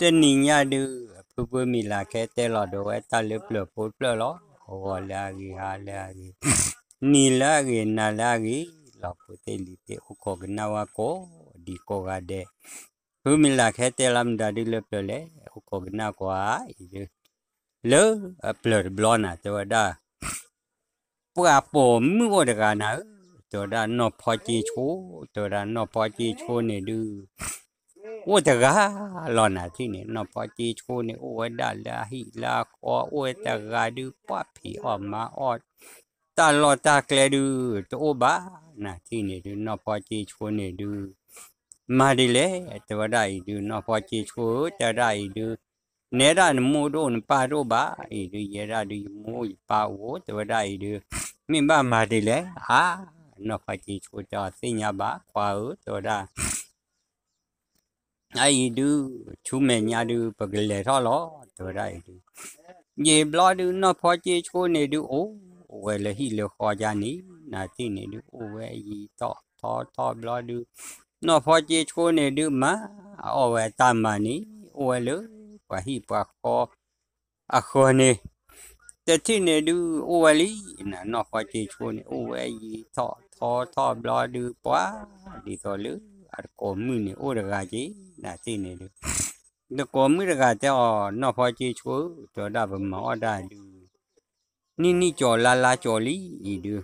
တနံၤညါဒုး ဖုဖုမံၤလၤခဲတဲလီၤဒိးဝဲတၢ်လၢပျၢၤဖိတဖျၢၣ်လီၤ. ဂီၤလၢအဂ့ၤ ဟါလၢအဂ့ၤ နံၤလၢအဂ့ၤ နၤလၢအဂ့ၤလီၤ. ဖိသ့ၣ်လံၤသ့ၣ် အိၣ်ခိးကနၣ်ဝဲကိးဒံကိးဂၤဒဲး, ဖုမံၤလၤခဲတဲလီၤမတၤဒုးလၢပျၢၤလဲၣ် အိၣ်ခိးကနၣ်ကွၢ်အံၤဒုး လၢအပျၢၤတဘျီနၤ တဲဝဲဒၣ် ပှၤပိာ်မုၣ်အိၣ်တဂၤနၤဧၢ, တဲဝဲဒၣ်နီၢ်ဖီကၠ့ဆိ, တဲဝဲဒၣ်နီၢ်ဖီကၠ့ဆိန့ၣ်ဒုး အိၣ်တဂၤလီၤနၤထံၣ်န့ၣ်, နီၢ်ဖီကၠ့ဆိန့ၣ် အိၣ်ဝဲဒၣ်လၢအဟံၣ်လၢအဃီ အိၣ်ဝဲတဂၤဒုး ပှၤဖံးအီၣ်မၤအီၣ် တၢ်လီၢ်တၢ်ကျဲဒုး တအိၣ်ဘၣ်နၤထံၣ်န့ၣ် ဒုးနီၢ်ဖီကၠ့ဆိန့ၣ်ဒုး မၤဒ်လဲၣ် တဲဝဲဒၣ်အံၤဒုး နီၢ်ဖီကၠ့ဆိဧၢ တဲဝဲဒၣ်အံၤဒုး နဲဒၣ်နမိၢ်တအိၣ်နပၢ်တအိၣ်ဘၣ်အံၤဒုး ယဲဒၣ်ဒုးယမိၢ်ယပၢ်အိၣ် တဲဝဲဒၣ်အံၤဒုး မ့ၢ်ဘၣ်မၤဒ်လဲၣ် အါ နီၢ်ဖီကၠ့ဆိတဲအီၤသ့ၣ်ညါဘၣ် ခွါဧၢ တဲဝဲဒၣ် အအံၤဒုး ဆူမဲာ်ညါဒုး ပကလဲၤထီၣ်လီၤ တဲဝဲဒၣ်အံၤဒုး ယံာ်ဘျီဒုး နီၢ်ဖီကၠ့ဆိန့ၣ်ဒုး အိၣ်ဝဲလၢဟံၣ်လၢဃီယါန့ၣ် နၤထံၣ်န့ၣ်ဒုး အိၣ်ဝဲယံာ်ထီၣ်ထီထီၣ်ဘျီဒုး နီၢ်ဖီကၠ့ဆိန့ၣ်ဒုး မၤအီၣ်ဝဲတၢ်မၤန့ၣ် အိၣ်ဝဲလၢပှၤဟံၣ်ပှၤဃီ အဃၢၤန့ၣ် တထံၣ်န့ၣ်ဒုး အိၣ်ဝဲလံ နၤနီၢ်ဖီကၠ့ဆိန့ၣ် အိၣ်ဝဲယံာ်ထီၣ်ထီထီၣ်ဘျီဒုး ပှၤဒ်သိးလၢအတကိးမုၣ်န့ၣ် အိၣ်တဂၤက့ၤ နၤထံၣ်န့ၣ်ဒုး တကိးမုၣ်တဂၤတဲအီၤ နီၢ်ဖီကၠ့ဆိ တဲဝဲဒၣ်ပမၤအီၣ်တၢ်ဒုး နံၣ်နံၣ်ကၠီၤလါလါကၠီၤလံအံၤဒုး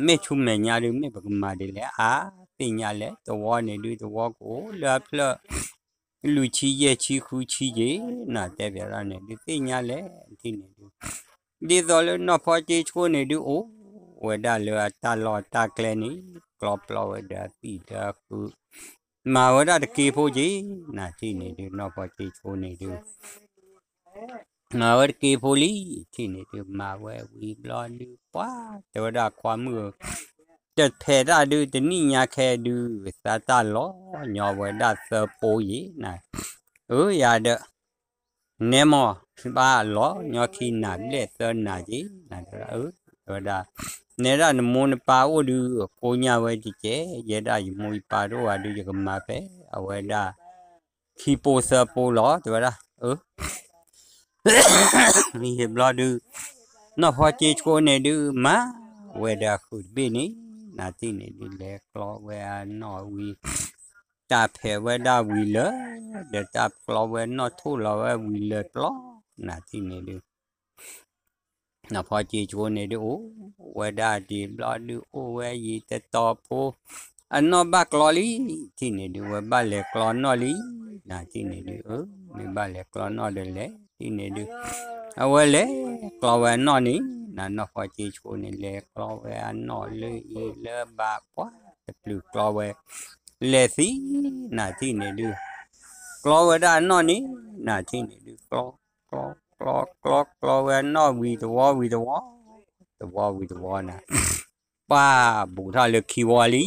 မ့ၢ်ဆူမဲာ်ညါဒုး မ့ၢ်ပကမၤဒ်လဲၣ် အါ သ့ၣ်ညါလဲၣ် သဝီန့ၣ်ဒုး သဝီကအိၣ်လၢအဖျၢၣ် လွံၢ်ဆံယဲၢ်ဆံဃုဆံယ့ၤ နၤတဲဘၣ်ဒၣ်န့ၣ်ဒုး သ့ၣ်ညါလဲၣ် ထံၣ်န့ၣ်ဒုး ဒ်သိးလၢနီၢ်ဖီကၠ့ဆိန့ၣ်ဒုး အိၣ်ဝဲဒၣ်လၢအတၢ်လီၢ်တၢ်ကျဲန့ၣ် ကျီပျီဝဲဒီးအသံၣ်ဒီးအဃု မၤဝဲဒၣ်တက့ဖိက့ၤ နၤထံၣ်န့ၣ်ဒုး နီၢ်ဖီကၠ့ဆိန့ၣ်ဒုး မၤဝဲတက့ဖိလံ ထံၣ်န့ၣ်ဒုး မၤဝဲဝံၤဘျီဒုး ပှၤတဲဝဲဒၣ်ခွါမုၣ်ဧၢ တဖဲးတၢ်ဒုး တနံၣ်ညါခဲဒုး သးတၢ်လီၤညီဝဲဒၣ်သၢပိယ့ၤ နၤ အၢ ယၤဒီး နဲမီၢ် ဘၣ်လီၤညီခံနၤဘျဲၣ်သၢနၤက့ၤ နၤ တဲဝဲဒၣ် နဲဒၣ်နမိၢ်နပၢ်အိၣ်ဒုး ကိးညါဝဲကကဲ ယဲဒၣ်ယမိၢ်ယပၢ်တအိၣ်ဘၣ်ဒုး ယကမၤဖဲအဝဲဒၣ် ခံပိသၢပိလီၤ တဲဝဲဒၣ် အၢ မ့ၢ်ဟ့ၣ်ဘျီဒုး နီၢ်ဖီကၠ့ဆိန့ၣ်ဒုး မၤဝဲဒီးအဃုာ်တဘ့ၣ်န့ၣ် နၤထံၣ်န့ၣ်ဒုး လဲၤကျီဝဲအနီၣ်ဝံၤ တၢ်ဖဲးဝဲဒၣ်ဝံၤလၢ ဒီးတၢ်ကျီဝဲနီၣ်ထိၣ်လီၤဝဲဝံၤလၢပျီ နၤထံၣ်န့ၣ်ဒုး နီၢ်ဖီကၠ့ဆိန့ၣ်ဒုး အိၣ်ဝဲဒၣ်ဒံးဘျီဒုး အိၣ်ဝဲယံာ်တတီၤဖိ အနီၣ်ဘၣ်ကျီလံ ထံၣ်န့ၣ်ဒုး ဝဲဘၣ်လဲၤကျီနီၣ်လံ နၤထံၣ်န့ၣ်ဒုး အၢ မ့ၢ်ဘၣ်လဲၤကျီနီၣ်ဒီးလဲၤ ထံၣ်န့ၣ်ဒုး အဝဲလဲၤကျီဝဲအနီၣ်န့ၣ် နၤနီၢ်ဖီကၠ့ဆိန့ၣ် လဲၤကျီဝဲအနီၣ်လၢအံၤလၢဘၣ် ပှၤတပျုာ်ကျီဝဲ လဲၤသံ နၤထံၣ်န့ၣ်ဒုး ကျီဝဲဒၣ်အနီၣ်န့ၣ် နၤထံၣ်န့ၣ်ဒုး ကျီ ကျီ ကျီ ကျီဝဲအနီၣ်ဝံၤတဝီဝံၤတဝီ တဝီဝံၤတဝီနၤ ပှၤဘူးထီၣ်လၢခံဝီလံ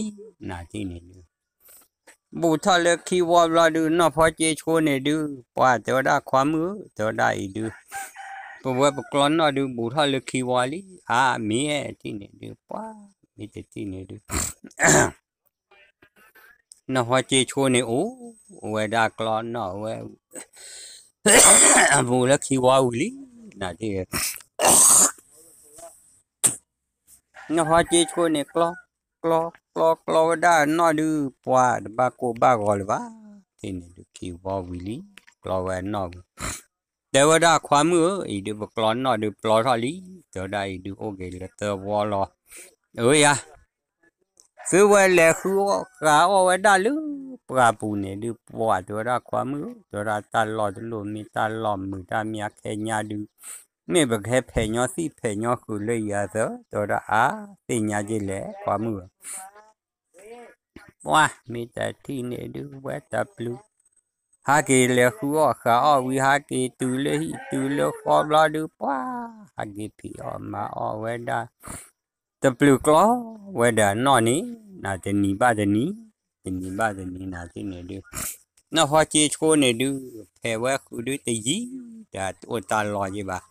နၤထံၣ်န့ၣ်ဒုး ဘူးထီၣ်လၢခံဝီဘျီဒုး နီၢ်ဖီကၠ့ဆိန့ၣ်ဒုး ပှၤတဲဝဲဒၣ်ခွါမုၣ်ဧၢ တဲဝဲဒၣ်အံၤဒုး ပဝဲပကျီနီၣ်ဒုး ဘူးထီၣ်လၢခံဝီလံ အါ မ့ၢ်ထံၣ်န့ၣ်ဒုး ပှၤ မ့ၢ်တထံၣ်န့ၣ်ဒုး နီၢ်ဖီကၠ့ဆိန့ၣ် အိၣ်ဝဲဒၣ်ကျီနီၣ်ဝဲ ဘူးလၢခံဝီဝံၤလံ နၤထံၣ် နီၢ်ဖီကၠ့ဆိန့ၣ် ကျီ ကျီ ကျီ ကျီဝဲဒၣ်နီၣ်ဒုး ပှၤတဘၣ်ကိၢ်ဘၣ်ဂီၤလၢၤဘၣ် ထံၣ်န့ၣ်ဒုး ခံဝီဝံၤလံ ကျီဝဲနီၣ်ဝံၤ တဲဝဲဒၣ်ခွါမုၣ်ဧၢ အံၤဒုး ပကျီနီၣ်ဒုးပျီထီၣ်လံ တဲဝဲဒၣ်အံၤဒုး အိၣ်က့ၤလၢသၢဝီလီၤ အၢယၤ သုဝဲလဲၤဃုအီၣ်ဃုအီၣ်ဝဲဒၣ်လၢပှၢ်ပူၤန့ၣ်ဒုး ပှၤတဲဝဲဒၣ်ခွါမုၣ်ဧၢ တဲဝဲဒၣ်တၢ်လီၢ်တလိၣ်မ့ၢ်တၢ်လီၢ်မုာ်တၢ်မံအခဲညါဒုး မ့ၢ်ပကဟဲဖဲးညီသံၣ်ဖဲးညီဃုာ်လၢယၤသၢ တဲဝဲဒၣ်အါ သ့ၣ်ညါက့ၤလဲၣ် ခွါမုၣ်ဧၢ ပှၤမ့ၢ်တထံၣ်န့ၣ်ဒုး ဝဲတပျုာ် ဟးက့ၤလဲၤဃုအီၣ်ဃုအီၣ်ဝံၤ ဟးက့ၤတုၤလၢဟံၣ်တုၤလၢဃီဘျီဒုး ပှၤ ဟးက့ၤဖံးအီၣ်မၤအီၣ်ဝဲဒၣ် တပျုာ်ကျီဝဲဒၣ်နီၣ်န့ၣ် နၤတနံၤဘၣ်တနံၤ တနံၤဘၣ်တနံၤ နၤထံၣ်န့ၣ်ဒုး နီၢ်ဖီကၠ့ဆိန့ၣ်ဒုး ဖဲးဝဲဃုာ်ဒုးတယံာ် တၢ်အိၣ်တၢ်လီၢ်ယ့ၣ်ဘၣ်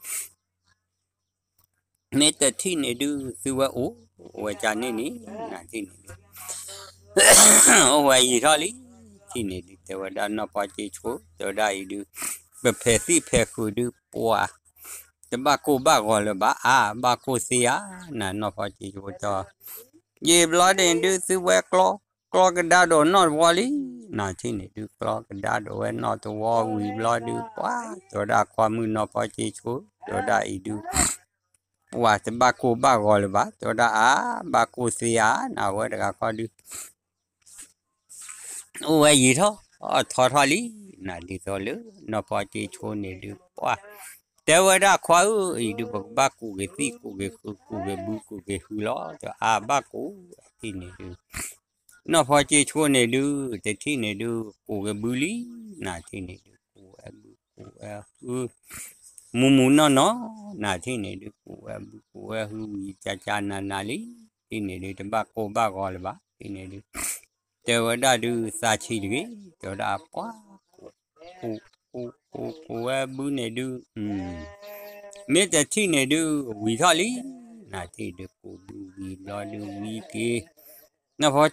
မ့ၢ်တထံၣ်န့ၣ်ဒုး သုဝဲအိၣ်ဝဲကန့ၣ်န့ၣ် နၤထံၣ်န့ၣ်ဒုး အိၣ်ဝဲယံာ်ထီၣ်လံ နၤထံၣ်န့ၣ်ဒုး တဲဝဲဒၣ်နီၢ်ဖီကၠ့ဆိ တဲဝဲဒၣ်အံၤဒုး ပဖဲးသံၣ်ဖဲးဃုာ်ဒုး ပှၤ တဘၣ်ကိၢ်ဘၣ်ဂီၤလၢၤဘၣ် အါ ဘၣ်ကိၢ်သ့ဧါ နၤနီၢ်ဖီကၠ့ဆိတဲ ယံာ်ဘျီဒ်န့ၣ်ဒုး သုဝဲကျီ ကျီကဒါဒိးနီၢ်တဝီလံ နၤထံၣ်န့ၣ်ဒုး ကျီကဒါဒိးဝဲနီၢ်တဝီဝံၤဘျီဒုး ပှၤ တဲဝဲဒၣ်ခွါမုၣ်နီၢ်ဖီကၠ့ဆိ တဲဝဲဒၣ်အံၤဒုး ပှၤတဘၣ်ကိၢ်ဘၣ်ဂီၤလၢၤဘၣ် တဲဝဲဒၣ်အါ ဘၣ်ကိၢ်သ့ဧါ နၤဝဲတဂၤခီဒုး အိၣ်ဝဲယံာ်ထီၣ် ထီထီၣ်လံ နၤဒ်သိးလၢ နီၢ်ဖီကၠ့ဆိန့ၣ်ဒုး ပှၤ တဲဝဲဒၣ်ခွါဧၢ အံၤဒုး ပကဘၣ်ကူးက့ၤသံၣ် ကူးက့ၤဃုာ် ကူးက့ၤဘု ကူးက့ၤဟုလီၤ တဲအါဘၣ်ကူး ထံၣ်န့ၣ်ဒုး နီၢ်ဖီကၠ့ဆိန့ၣ်ဒုး တထံၣ်န့ၣ်ဒုး ကူးက့ၤဘုလံ နၤထံၣ်န့ၣ်ဒုး ကူးဝဲဘု ကူးဝဲဟု မူမူနီၢ်နီၢ် နၤထံၣ်န့ၣ်ဒုး ကူးဝဲဘု ကူးဝဲဟုဝံၤ ကၠၢ်ကၠၢ်နၤနၤလံ ထံၣ်န့ၣ်ဒုး တဘၣ်ကိၢ်ဘၣ်ဂီၤလၢၤဘၣ် ထံၣ်န့ၣ်ဒုး တဲဝဲဒၣ်ဒုး သးဆံးတဂ့ၤ တဲဝဲဒၣ်ပှၤ ကူး ကူး ကူး ကူးဝဲဘုန့ၣ်ဒုး မ့ၢ်တထံၣ်န့ၣ်ဒုး ဝံၤထီၣ်လံ နၤထံၣ်ဒုး ကူးဘုဝံၤဘျီဒုးဝံၤက့ၤ နီၢ်ဖီ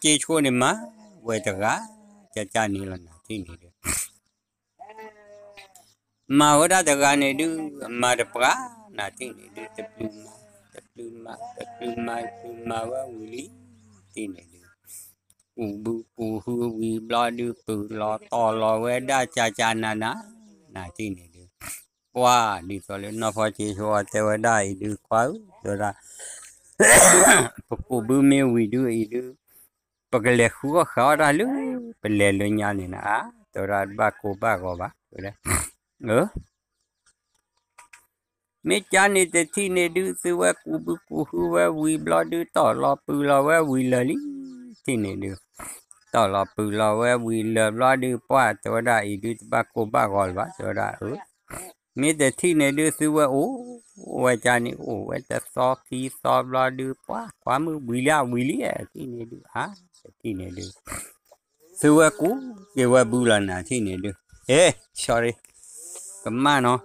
ကၠ့ဆိန့ၣ်မၤဝဲတဂၤ ကၠၢ်ကၠၢ်န့ၣ်လီၤ နၤထံၣ်န့ၣ်ဒုး မၤဝဲဒၣ်တဂၤန့ၣ်ဒုး မၤတပှၢ် နၤထံၣ်န့ၣ်ဒုး တပျုၤမၤ တပျုၤမၤ တပျုၤမၤ တပျုၤမၤဝဲဝံၤလံ ထံၣ်န့ၣ်ဒုး ကူးဘုကူးဟုဝံၤဘျီဒုး ပုၢ်လီၤတီၢ်လီၤဝဲဒၣ်ကၠၢ်ကၠၢ်နၤနၤ နၤထံၣ်န့ၣ်ဒုး ပှၤဒ်သိးလၢနီၢ်ဖီကၠ့ဆိတဲဝဲဒၣ်အံၤဒုး ခွါဧၢ တဲဝဲဒၣ် ပကူးဘုမ့ၢ်ဝံၤဒုးအံၤဒုး ပကလဲၤဃုအီၣ်ဃုအီၣ်တၢ်လၢ ပလဲၤလၢညါန့ၣ်နၤ တဲဝဲဒၣ်တဘၣ်ကိၢ်ဘၣ်ဂီၤဘၣ် တဲဝဲဒၣ် မ့ၢ်ကၠၢ်န့ၣ်တထံၣ်န့ၣ်ဒုး သုဝဲကူးဘုကူးဟုဝဲဝံၤဘျီဒုး တီၢ်လီၤပုၢ်လီၤဝဲဝံၤလၢာ်လံ ထံၣ်န့ၣ်ဒုး တီၢ်လီၤပုၢ်လီၤဝဲဝံၤလၢာ်ဘျီဒုး ပှၤတဲဝဲဒၣ်အံၤဒုး တဘၣ်ကိၢ်ဘၣ်ဂီၤလၢၤဘၣ် တဲဝဲဒၣ်အၢ မ့ၢ်တထံၣ်န့ၣ်ဒုး သုဝဲအိၣ်ဝဲကၠၢ်န့ၣ် အိၣ်ဝဲတသီခံသီဘျီဒုး ပှၤ ခွါမုၣ်ဝံၤလံဝံၤလံ ထံၣ်န့ၣ်ဒုး အါ တထံၣ်န့ၣ်ဒုး သုဝဲကူးက့ၤဝဲဘုလီၤ နၤထံၣ်န့ၣ်ဒုး ဟ့ sorry ကမၣ်နီၤ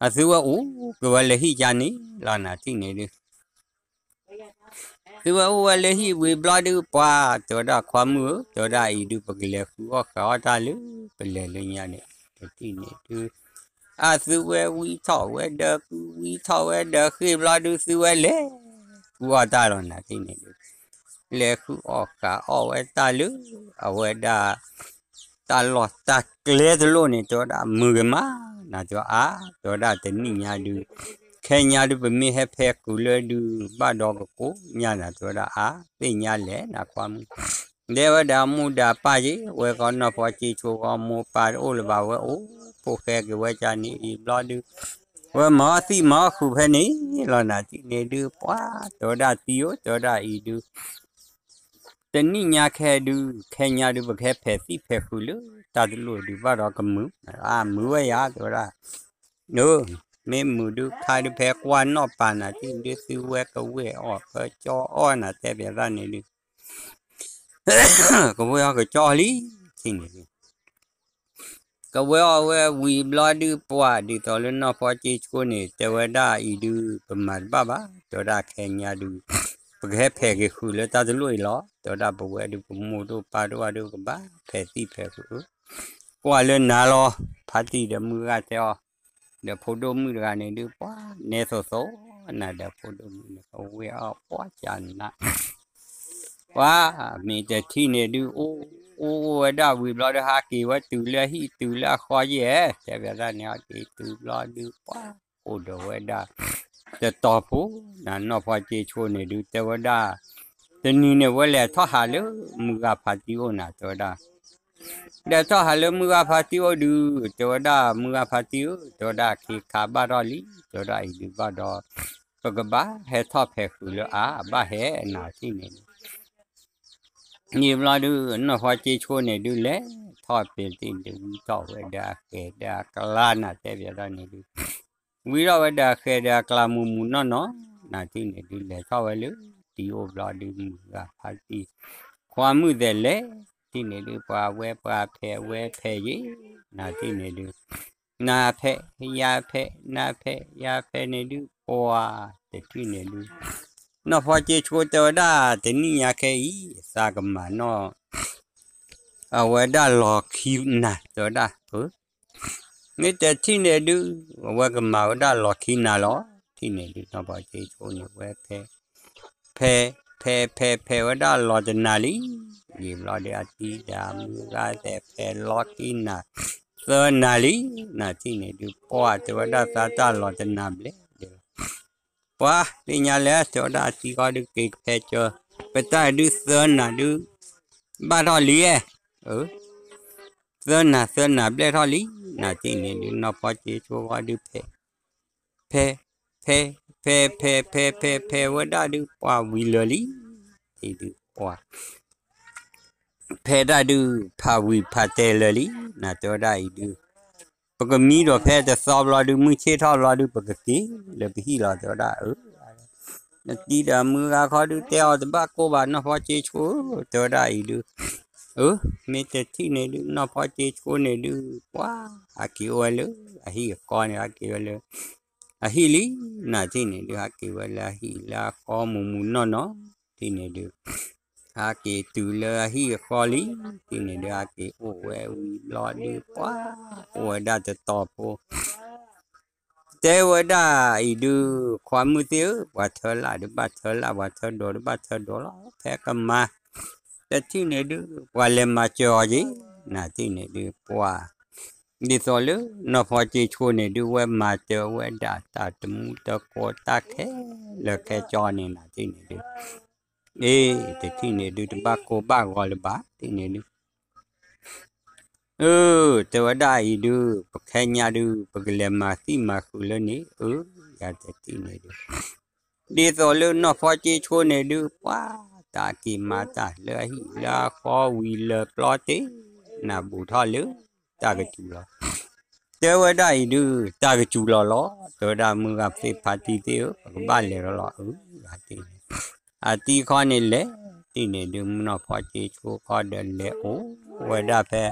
အသုဝဲအိၣ်က့ၤဝဲလၢဟံၣ်ကၠၢ်န့ၣ်လီၤ နၤထံၣ်န့ၣ်ဒုး သုဝဲအိၣ်ဝဲလၢဟံၣ်ဝံၤဘျီဒုး ပှၤ တဲဝဲဒၣ်ခွါမုၣ်ဧၢ တဲဝဲဒၣ်အံၤဒုး ပကလဲၤဃုအီၣ်ဃုအီၣ်တၢ်လၢ ပလဲၤလၢညါန့ၣ် တထံၣ်န့ၣ်ဒုး အသုဝဲဝံထီၣ်ဝဲဒီးကု ဝံထီၣ်ဝဲဒီးဃ့ၢ်ဘျီဒုး သုဝဲလဲၤ ဃုအီၣ်တၢ်လီၤ နၤထံၣ်န့ၣ်ဒုး လဲၤဃုအီၣ်ဃုအီၣ်ဝဲတၢ်လၢ အဝဲဒၣ် တၢ်လီၢ်တၢ်ကျဲတလိၣ်န့ၣ် တဲဝဲဒၣ်မုာ်ဂ့ၤမး နၤတဲဝဲအါ တဲဝဲဒၣ်တနံၣ်ညါဒုး ခဲညါဒုး ပမ့ၢ်ဟဲဖဲးဃုာ်လၢဒုး ဘၣ်ဒီးကကိးညါ နၤတဲဝဲဒၣ်အါ သ့ၣ်ညါလဲၣ် နၤခွါမုၣ် ဒဲဝဲဒၣ်မူဒါပၢ်က့ၤ ဝဲဃီနီၢ်ဖီကၠ့ဆိဃီမိၢ်ပၢ်တအိၣ်လၢၤဘၣ် ဝဲအိၣ်ဖိၣ်ဃဲက့ၤဝဲကၠၢ်န့ၣ်အံၤဘျီဒုး ဝဲမၤအီၣ်သံၣ်မၤအီၣ်ဃုာ်ဖဲန့ၣ်လီၤ နၤထံၣ်န့ၣ်ဒုး ပှၤ တဲဝဲဒၣ်တံၤဧၢ တဲဝဲဒၣ်အံၤဒုး တနံၣ်ညါခဲဒုး ခဲညါဒုး ပကဟဲဖဲးသံၣ်ဖဲးဃုာ်လၢ တၢ်တလိၣ်ဒုး ဘၣ်ဒီးကမုာ် အမုာ်ဝဲယၤ တဲဝဲဒၣ် မ့ၢ်မုာ်ဒုး ခါဒုးဖဲကွၢ်နီၣ်ပာ် နၤထံၣ်န့ၣ်ဒုး သုဝဲကဝဲၢ်အီၣ်ကကၠီအီၣ် နၤတဲပၠးတၢ်န့ၣ်ဒုး ကဝဲၢ်အီၣ်ကကၠီအီၣ်လံ ထံၣ်န့ၣ်ဒုး ကဝဲၢ်အီၣ်ဝဲဝံၤဘျီဒုး ပှၤ ဒ်သိးလၢနီၢ်ဖီကၠ့ဆိန့ၣ် တဲဝဲဒၣ်အံၤဒုး ပမၤတဘၣ်ဘၣ် တဲဝဲဒၣ်ခဲညါဒုး ပကဟဲဖဲးက့ၤဃုာ်လၢတၢ်တလိၣ်အံၤလီၤ တဲဝဲဒၣ်ပဝဲဒုး ပမိၢ်ဒိၣ်ပၢ်ဒိၣ်အဒုး ကဘၣ်ဖဲးသံၣ်ဖဲးဃုာ် ကွၢ်လၢနၤလီၤ ဖါတံၢ်ဒီးမုၢ်ဂၤတဲအီၤ ဒီးဖိဒိၣ်မုၣ်တဂၤန့ၣ်ဒုး ပှၤနဲသိးသိး နၤဒီးဖိဒိၣ်မုၣ်န့ၣ် ကဝဲၢ်အီၣ်ပှၤကၢ်နး ပှၤ မ့ၢ်တထံၣ်န့ၣ်ဒုး အိၣ် အိၣ်ဝဲဒၣ်ဝံၤဘျီဒုး ဟးက့ၤဝဲတုၤလၢဟံၣ်တုၤလၢအဃီယဲၢ် တဲပၠးတၢ်န့ၣ် ဟးက့ၤတုၤဘျီဒုး ပှၤ အိၣ်ဒီးဝဲဒၣ် တတီၤဖိ နၤနီၢ်ဖီကၠ့ဆိန့ၣ်ဒုး တဲဝဲဒၣ် တနံၤန့ၣ် ဝဲလဲၤထီၣ်ဟးလၢမုၢ်ဂၤဖါတံၢ်အိၣ် နၤတဲဝဲဒၣ် လဲၤထီၣ်ဟးလၢမုၢ်ဂၤဖါတံၢ်အိၣ်ဒုး တဲဝဲဒၣ် မုၢ်ဂၤဖါတံၢ်ဧၢ တဲဝဲဒၣ် ခ့ခါဘၣ်ထီၣ်လံ တဲဝဲဒၣ်အံၤဒုးဘၣ်ဒီး ပကဘၣ်ဟဲထီၣ်ဖဲးဃုာ်လၢအါ ဘၣ်ဟဲနၤထံၣ်န့ၣ်ဒုး ယံာ်ဘျီဒုး နီၢ်ဖီကၠ့ဆိန့ၣ်ဒုး လဲၤထီၣ်ဖဲးတံၢ်န့ၣ်ဒုး ဝံထီၣ်ဝဲဒီးအဃဲၤဒီးအကျါ နၤတဲပၠးတၢ်န့ၣ်ဒုး ဝံထီၣ်ဝဲဒီးအဃဲၤဒီးအကျါမုၢ်မုၢ်နီၢ်နီၢ် နၤထံၣ်န့ၣ်ဒုး လဲၤထီၣ်ဝဲလၢတံၢ်အိၣ်ဘျီဒုး မုၢ်ဂၤဖါတံၢ် ခွါမုၣ်သဲးလဲၤ ထံၣ်န့ၣ်ဒုး ပှၤဝဲပှၤဖဲးဝဲဖဲးယ့ၢ် နၤထံၣ်န့ၣ်ဒုး နၤဖဲး ယၤဖဲး နၤဖဲး ယၤဖဲးန့ၣ်ဒုး ပှၤ တထံၣ်န့ၣ်ဒုး နီၢ်ဖီကၠ့ဆိတဲဝဲဒၣ် တနံၣ်ညါခဲအံၤ သးကမၤနီၢ် အဝဲဒၣ်လီၢ်ခံနၤ တဲဝဲဒၣ်, မ့ၢ်တထံၣ်န့ၣ်ဒုး အဝဲကမၤဝဲဒၣ်လီၢ်ခံနၤလီၤ. ထံၣ်န့ၣ်ဒုး နီၢ်ဖီကၠ့ဆိန့ၣ် ဝဲဖဲ ဖဲ ဖဲ ဖဲ ဖဲဝဲဒၣ်လီၤတနၤလံ. ယံာ်ဘျီဒီး အတံၤဒီးမုၢ်ဂၤသဲး ဖဲလီၢ်ခံနၤ သၢနၤလံ. နၤထံၣ်န့ၣ်ဒုး ပှၢ်တဲဝဲဒၣ် သးတၢ်လီၤတနၤဘျဲၣ်ဒဲးလီၤ. ပှၤသ့ၣ်ညါလဲၣ် တဲဝဲဒၣ် အတံၤဃီဒုးက့ၤကဖဲကၠၢ ပတၢ်ဒုးသၢနၤဒုး ဘၣ်ထီၣ်လံဧါ. သၢနၤ သၢနၤဘျဲၣ်ထီၣ်လံ. နၤထံၣ်န့ၣ်ဒုး နီၢ်ဖီကၠ့ဆိဃီဒုး ဖဲ ဖဲ ဖဲ ဖဲ ဖဲ ဖဲ ဖဲဝဲဒၣ်ဒုး ပှၢ်ဝံၤလၢာ်လံ. အံၤဒုးပှၢ် ဖဲဒၣ်ဒုး ဖးဝံၤဖးတဲာ်လၢာ်လံ. နၤတဲဝဲဒၣ်အံၤဒုး ပကမံဒီးဖဲတသီဘျီဒုး မုၢ်ဆ့ၣ်ထီၣ်ဘျီဒုး ပကက့ၤလၢပဟံၣ်လီၤ တဲဝဲဒၣ်. အတံၤဒီးမုၢ်ဂၤခီဒုး တဲအီၤတဘၣ်ကိၢ်ဘၣ် နီၢ်ဖီကၠ့ဆိဧၢ တဲဝဲဒၣ်အံၤဒုး မ့ၢ်တထံၣ်န့ၣ်ဒုး နီၢ်ဖီကၠ့ဆိန့ၣ်ဒုး ပှၢ်ဟးက့ၤအိၣ်ဝဲလၢ အဟံၣ်အဃီန့ၣ် ဟးက့ၤဝဲလၢ အဟံၣ်လံ. နၤထံၣ်န့ၣ်ဒုး ဟးက့ၤဝဲလၢအဟံၣ်လၢအဃီမူးမူးနီၢ်နီၢ် ထံၣ်န့ၣ်ဒုး ဟးက့ၤတုၤလၢအဟံၣ်အဃီလံ. ထံၣ်န့ၣ်ဒုး ဟးက့ၤအိၣ်ဝဲဝံၤဘျီဒုး ပှၢ်အိၣ်ဝဲဒၣ်တတီၤဖိ တဲဝဲဒၣ်အံၤဒုး ခွါမုၣ်သ့ၣ်ဧၢ, ပှၤထၢလၣ်ဒုးဘၣ်ထၢလၣ်, ပှၤထၢဒိးဒုးဘၣ်ထၢဒိးလီၤ. ဖဲကမၤ တထံၣ်န့ၣ်ဒုး ပှၤလဲၤမၤစၢၤအီၤက့ၤ, နၤထံၣ်န့ၣ်ဒုး ပှၤ ဒ်သိးလၢနီၢ်ဖီကၠ့ဆိန့ၣ်ဒုး ဝဲမၤစၢၤဝဲဒၣ်တၢ်တမူတကိးတၢ်ခဲလၢာ်ခဲဆ့န့ၣ် နၤထံၣ်န့ၣ်ဒုး အ့ တထံၣ်န့ၣ်ဒုး တဘၣ်ကိၢ်ဘၣ်ဂီၤလၢၤဘၣ် ထံၣ်န့ၣ်ဒုး အၢ တဲဝဲဒၣ်အံၤဒုး ပခဲညါဒုး ပကလဲၤမၤသံၣ်မၤဃုာ်လၢန့ၣ် အၢ ယၤတထံၣ်န့ၣ်ဒုး ဒ်သိးလၢနီၢ်ဖီကၠ့ဆိန့ၣ်ဒုး ပှၤတၢ်က့ၤမၤတၢ်လၢအဟံၣ်လၢအဃီဝံၤလၢာ်ပျီတ့ၢ် နၢ်ဘူးထီၣ်လၢ တၢ်ကစူၤလီၤ. တဲဝဲဒၣ်အံၤဒုး တၢ်ကစူၤလီၤလီၤ. တဲဝဲဒၣ်မုၢ်ဂၤသ့ၣ်ဖါတံၢ်သ့ၣ်ဧၢ, ပကဘၣ်လဲၤလီၤလီၤ အၢ ယၤတထံၣ်န့ၣ် အတံၤခီန့ၣ်လဲၤ ထံၣ်န့ၣ်ဒုး နီၢ်ဖီကၠ့ဆိခီဒီးလဲၤအိၣ်ဝဲဒၣ်ဖဲ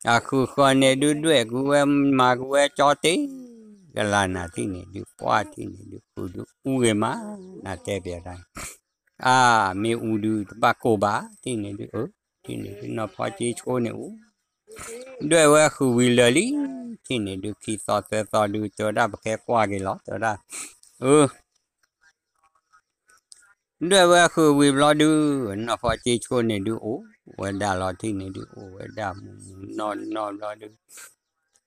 အဃုာ်ဃီန့ၣ်ဒုး ဒွဲၣ်ကွံာ်ဝဲမၤကွံာ်ဝဲကၠီတ့ၢ်ကလၤ နၤထံၣ်န့ၣ်ဒုး ပှၢ်ထံၣ်န့ၣ်ဒုး ဃုာ်ဒုးအူဂ့ၤမး နၤတဲပျးတၢ် အါ မ့ၢ်အူဒုးတဘၣ်ကိၢ်ဘၣ် ထံၣ်န့ၣ်ဒုး အၢ ထံၣ်န့ၣ်ဒုး နီၢ်ဖီကၠ့ဆိန့ၣ်အူ ဒွဲၣ်ဝဲဃုာ်ဝံၤလၢာ်လံ ထံၣ်န့ၣ်ဒုး ခံသီသၢသီဒုး တဲဝဲဒၣ်ပကဟဲကွၢ်က့ၤလီၤ တဲဝဲဒၣ် အၢ ဒွဲၣ်ဝဲဃုာ်ဝံၤဘျီဒုး နီၢ်ဖီကၠ့ဆိန့ၣ်ဒုး အိၣ်ဝဲဒၣ်လီၤ ထံၣ်န့ၣ်ဒုး အိၣ်ဝဲဒၣ်မူးမူးနီၢ်နီၢ်ဘျီဒုး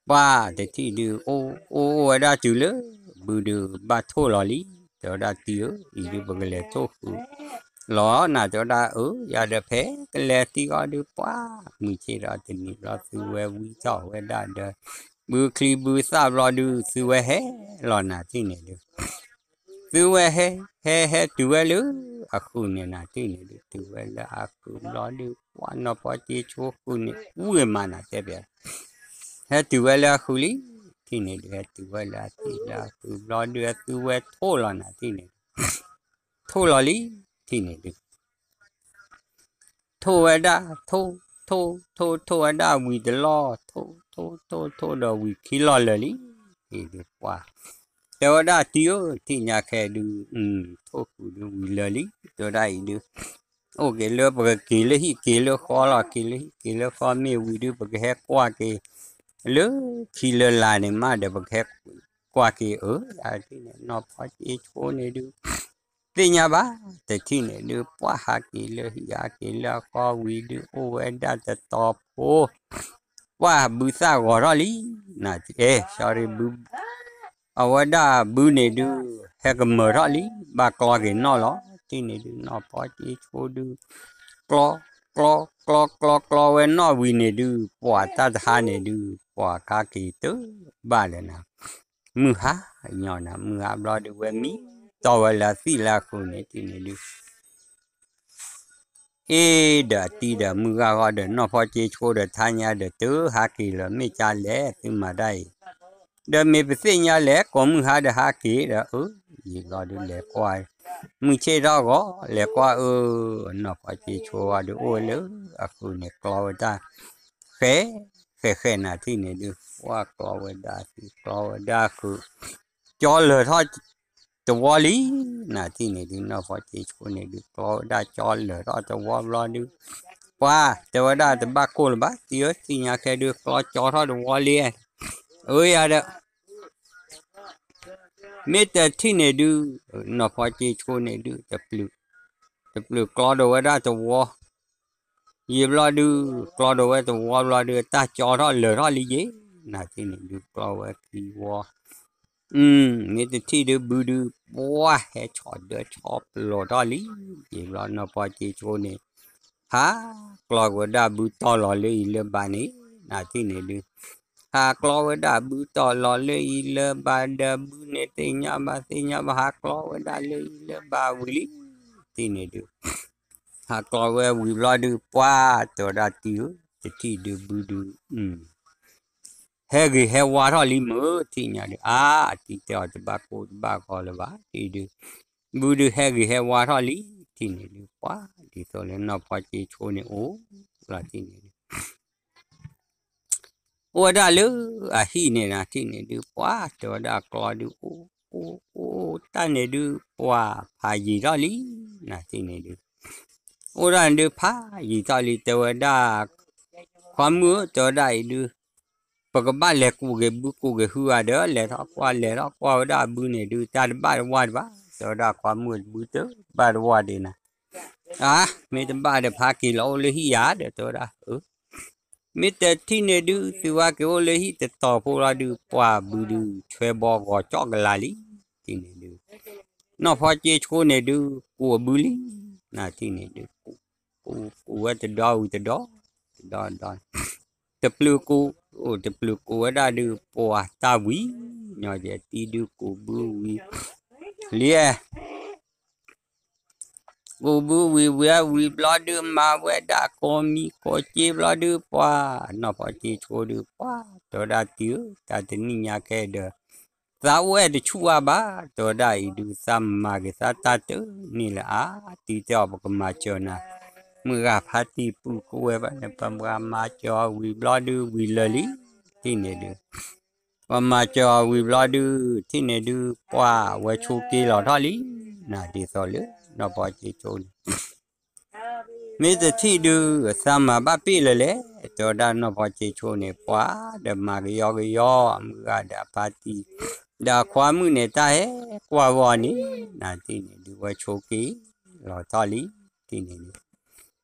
ပှၢ်တထံၣ်ဒုး အိၣ်အိၣ်အိၣ်ဝဲဒၣ်တုၤလၢ ဘုဒုးဘၣ်ထိၣ်လီၤလံ တဲဝဲဒၣ်တံၤဧၢ အံၤဒုးပကလဲၤထိၣ်ဃုာ်လီၤ နၤတဲဝဲဒၣ် အၢ ယၤဒီးဖဲကလဲၤသံဃီဒုး ပှၢ် မုၢ်ဆ့ၣ်ဒီးတနံၤဘျီ သုဝဲဝံထီၣ်ဝဲဒၣ်ဒီး ဘုချံဘုသၣ်ဘျီဒုး သုဝဲဟဲလီၤ နၤထံၣ်န့ၣ်ဒုး သုဝဲဟဲ ဟဲ ဟဲတုၤဝဲလၢအဃုာ်န့ၣ် နၤထံၣ်န့ၣ်ဒုး တုၤဝဲလၢအဃုာ်ဘျီဒုး ပှၢ်နီၢ်ဖီကၠ့ဆိဃုာ်န့ၣ် အူဂ့ၤမး နၤတဲပျး ဟဲတုၤဝဲလၢအဃုာ်လံ ထံၣ်န့ၣ်ဒုး ဟဲတုၤဝဲလၢအထံၣ်လၢအဃုာ်ဘျီဒုး သုဝဲထိၣ်လီၤ နၤထံၣ်န့ၣ်ဒုး ထိၣ်လီၤလံ ထံၣ်န့ၣ်ဒုး ထိၣ်ဝဲဒၣ် ထိၣ် ထိၣ် ထိၣ် ထိၣ်ဝဲဒၣ်ဝံၤတလီၢ် ထိၣ် ထိၣ် ထိၣ် ထိၣ်ဒီးဝံၤခံလီၢ်လၢာ်လံ ဒုးပှၢ် တဲဝဲဒၣ်တံၤဧၢ ထံၣ်ညါခဲဒုး ထိၣ်ဃုာ်ဒုးဝံၤလၢာ်လံ တဲဝဲဒၣ်အံၤဒုး အိၣ်က့ၤလၢပကက့ၤလၢဟံၣ်က့ၤလၢဃီလီၤ က့ၤလၢဟံၣ်က့ၤလၢဃီမ့ၢ်ဝံၤဒုး ပကဟဲကွၢ်က့ၤ လၢခံလၢလာ်န့ၣ်မးဒီး ပကဟဲကွၢ်က့ၤအၢ ယၤထံၣ်န့ၣ် နီၢ်ဖီကၠ့ဆိန့ၣ်ဒုး သ့ၣ်ညါဘၣ် တထံၣ်န့ၣ်ဒုး ပှၢ်ဟးက့ၤလၢဟံၣ်ဟးက့ၤလၢအဃီဝံၤဒုး အိၣ်ဝဲဒၣ်တတီၤဖိ ပှၢ်ဘုသၣ်ဂီၤထီၣ်လံ နၤ အဲ sorry ဘု အဝဲဒၣ်ဘုန့ၣ်ဒုး ဟဲကမၢၢ်ထီၣ်လံ ဘၣ်ကျီက့ၤနီၣ်လီၤ ထံၣ်န့ၣ်ဒုး နီၢ်ဖီကၠ့ဆိဒုး ကျီ ကျီ ကျီ ကျီ ကျီဝဲနီၣ်ဝံၤန့ၣ်ဒုး ပှၢ်တၢ်တဟါန့ၣ်ဒုး ပှၢ်ခါက့ၤတၢ်ဘၣ်လၢၤနၤ မုၢ်ဟါညီနၤ မုၢ်ဟါဘျီဒုး ဝဲမံတီၢ်ဝဲလၢအသံၣ်လၢအဃုာ်န့ၣ် ထံၣ်န့ၣ်ဒုး အ့ ဒီးအတံၤဒီးမုၢ်ဂၤဂီၢ်ဒီး နီၢ်ဖီကၠ့ဆိဒီး ထါညါဒီး တဟါက့ၤလၢၤ မ့ၢ်ကၢ်လဲၣ် သုမၤဒၣ်အံၤ ဒီးမ့ၢ်ပသ့ၣ်ညါလဲၣ် ကိးမုၢ်ဟါဒီးဟါက့ၤဒီး အၢ ယံာ်ဘျီဒုးလဲၤကွၢ် မုၢ်ဆ့ၣ်ထီၣ်ဂီၤ လဲၤကွၢ်အၢ နီၢ်ဖီကၠ့ဆိဂီၢ်ဒုး အိၣ်ဝဲလၢအဃုာ်န့ၣ် ကျီဝဲဒၣ် ဃဲ ဃဲ ဃဲ နၤထံၣ်န့ၣ်ဒုး ပှၢ်ကျီဝဲဒၣ်သံကျီဝဲဒၣ်ဃုာ် ကၠီလၢာ်ထီၣ်တဝီလံ နၤထံၣ်န့ၣ်ဒုး နီၢ်ဖီကၠ့ဆိန့ၣ်ဒုး ကျီဝဲဒၣ်ကၠီလၢာ်ထီၣ်တဝီဘျီဒုး ပှၤတဲဝဲဒၣ်တဘၣ်ကိၢ်လၢၤဘၣ် တံၤဧၢ, သ့ၣ်ညါခဲဒုး ကျီကၠီထီၣ်တဝီလံ, အၢယၤဒီး မ့ၢ်တထံၣ်န့ၣ်ဒုး နီၢ်ဖီကၠ့ဆိန့ၣ်ဒုး တပျုာ်ကျီဒီးဝဲဒၣ်တဝီ, ယံာ်ဘျီဒုး ကျီဒီးဝဲတဝီဘျီဒုး တၢ်ကၠီထီၣ်လၢာ်ထီၣ်လံယ့, နၤထံၣ်န့ၣ်ဒုး ကျီဝဲခံဝီ မ့ၢ်တထံၣ်ဒုးဘုဒုး ပှၢ်ဟဲဆီၣ်ဒၢဆီၣ်ပျီၤထီၣ်လံ, ယံာ်ဘျီနီၢ်ဖီကၠ့ဆိန့ၣ် ဟးကျီက့ၤဝဲဒၣ်ဘုတီၢ်လီၤလၢအံၤလၢဘၣ်န့ၣ်, နၤထံၣ်န့ၣ်ဒုး ဟးကျီဝဲဒၣ်ဘုတီၢ်လီၤလၢအံၤလၢဘၣ်ဒီး ဘုန့ၣ်သ့ၣ်ညါဘၣ်သ့ၣ်ညါဘၣ် ဟးကျီဝဲဒၣ်လၢအံၤလၢဘၣ်ဝံၤလံ, ထံၣ်န့ၣ်ဒုး ဟးကျီဝဲဝံၤဘျီဒုး ပှၢ်တဲဝဲဒၣ်တံၤဧၢ, တထံၣ်ဒုးဘုဒုး ဟဲဂ့ၤဟဲဝါထီၣ်လံမုၢ် ထံၣ်ညါဒုး အါ အတံၤတဲအီၤတဘၣ်ကိၢ်တဘၣ်ဂီၤလၢၤဘၣ် ထံၣ်ဒုး ဘုဒုးဟဲဂ့ၤဟဲဝါထီၣ်လံ, ထံၣ်န့ၣ်ဒုး ပှၢ် ဒ်သိးလၢနီၢ်ဖီကၠ့ဆိန့ၣ်အိၣ်လီၤ ထံၣ်န့ၣ်ဒုး အိၣ်ဝဲဒၣ်လၢအဟံၣ်န့ၣ်နၤ ထံၣ်န့ၣ်ဒုး ပှၢ်တဲဝဲဒၣ်ကျီဒုး အိၣ် အိၣ် အိၣ် တၢ်န့ၣ်ဒုး ပှၢ်ဖးယံာ်ထီၣ်လံ, နၤထံၣ်န့ၣ်ဒုး အိၣ်ဒၣ်န့ၣ်ဒုး ဖးယံာ်ထီၣ်လံ တဲဝဲဒၣ် ခွါမုၣ်ဧၢ တဲဝဲဒၣ်အံၤဒုး ပကဘၣ်လဲၤကူးက့ၤဘုကူးက့ၤဟုဧါဒီး လဲၤထီၣ်ကွၢ်လဲၤထီၣ်ကွၢ်ဝဲဒၣ်အဘုန့ၣ်ဒုး တၢ်တဘၣ်တဝၢ်ဒံးဘၣ်, တဲဝဲဒၣ်ခွါမုၣ်ဘုတဘၣ်တဝၢ်ဒံးနၤ, အါ မ့ၢ်တဘၣ်ဒီးဖးက့ၤလီၤအိၣ်လၢဟံၣ်ဧါဒီး တဲဝဲဒၣ် မ့ၢ်တထံၣ်န့ၣ်ဒုး သုဝဲက့ၤအိၣ်လၢဟံၣ်တတီၤဖိလီၤဒုး ပှၢ်ဘုဒုး ဆွဲဘီဂီၤကၠီၣ်ကလာ်လံ, ထံၣ်န့ၣ်ဒုး နီၢ်ဖီကၠ့ဆိန့ၣ်ဒုး ကူးအဘုလံ, နၤထံၣ်န့ၣ်ဒုး ကူး ကူးဝဲတဒီဝံၤတဒီ တဒီဒီ တပျုာ်ကူး အိၣ်တပျုာ်ကူးဝဲဒၣ်ဒုး ပှၢ်တၢ်ဝံၤ ညီကဲတံၤဒုးကူးဘုဝံၤ လံ ကူးဘုဝံၤဝံၤဝံၤဘျီဒုး မၤဝဲဒၣ်ကိးမံၤကိးက့ဘျီဒုး ပှၢ် နီၢ်ဖီကၠ့ဆိဒုး ပှၢ် တဲဝဲဒၣ်တံၤဧၢ တၢ်တနံၣ်ညါခဲအံၤဒီး သးအိၣ်အဲၣ်တဆူၣ်အါဘၣ် တဲဝဲဒၣ်အံၤဒုး သးမၤက့ၤသးတၢ်တန့ၢ်လၢၤအါ တံၤတဲအီၤ ပကမၤစၢၤနၤ မုၢ်ဂၤဖါတံၢ်ပုၢ်ကအိၣ်ဝဲဘၣ်န့ၣ် ပမၤစၢၤအီၤဝံၤဘျီဒုး ဝံၤလၢာ်လံ ထံၣ်န့ၣ်ဒုး ပမၤစၢၤအီၤဝံၤဘျီဒုး ထံၣ်န့ၣ်ဒုး ပှၢ်ဝဲဆိးက့လီၤထီၣ်လံ နၤဒ်သိးလၢ နီၢ်ဖီကၠ့ဆိန့ၣ် မ့ၢ်တထံၣ်ဒုး သးမၤဘၣ်ပ့ၢ်လၢၤလဲၣ် တဲဝဲဒၣ်နီၢ်ဖီကၠ့ဆိန့ၣ် ပှၢ်ဒီးမၤကယီကယီ အမုၢ်ဂၤဒီးအဖါတံၢ် ဒီးအခွါမုၣ်န့ၣ် တၢ်ဟဲကွၢ်ဂီၢ်န့ၣ် နၤထံၣ်န့ၣ်ဒုး ဝဲဆိးက့လီၤထီၣ်လံ ထံၣ်န့ၣ်ဒုး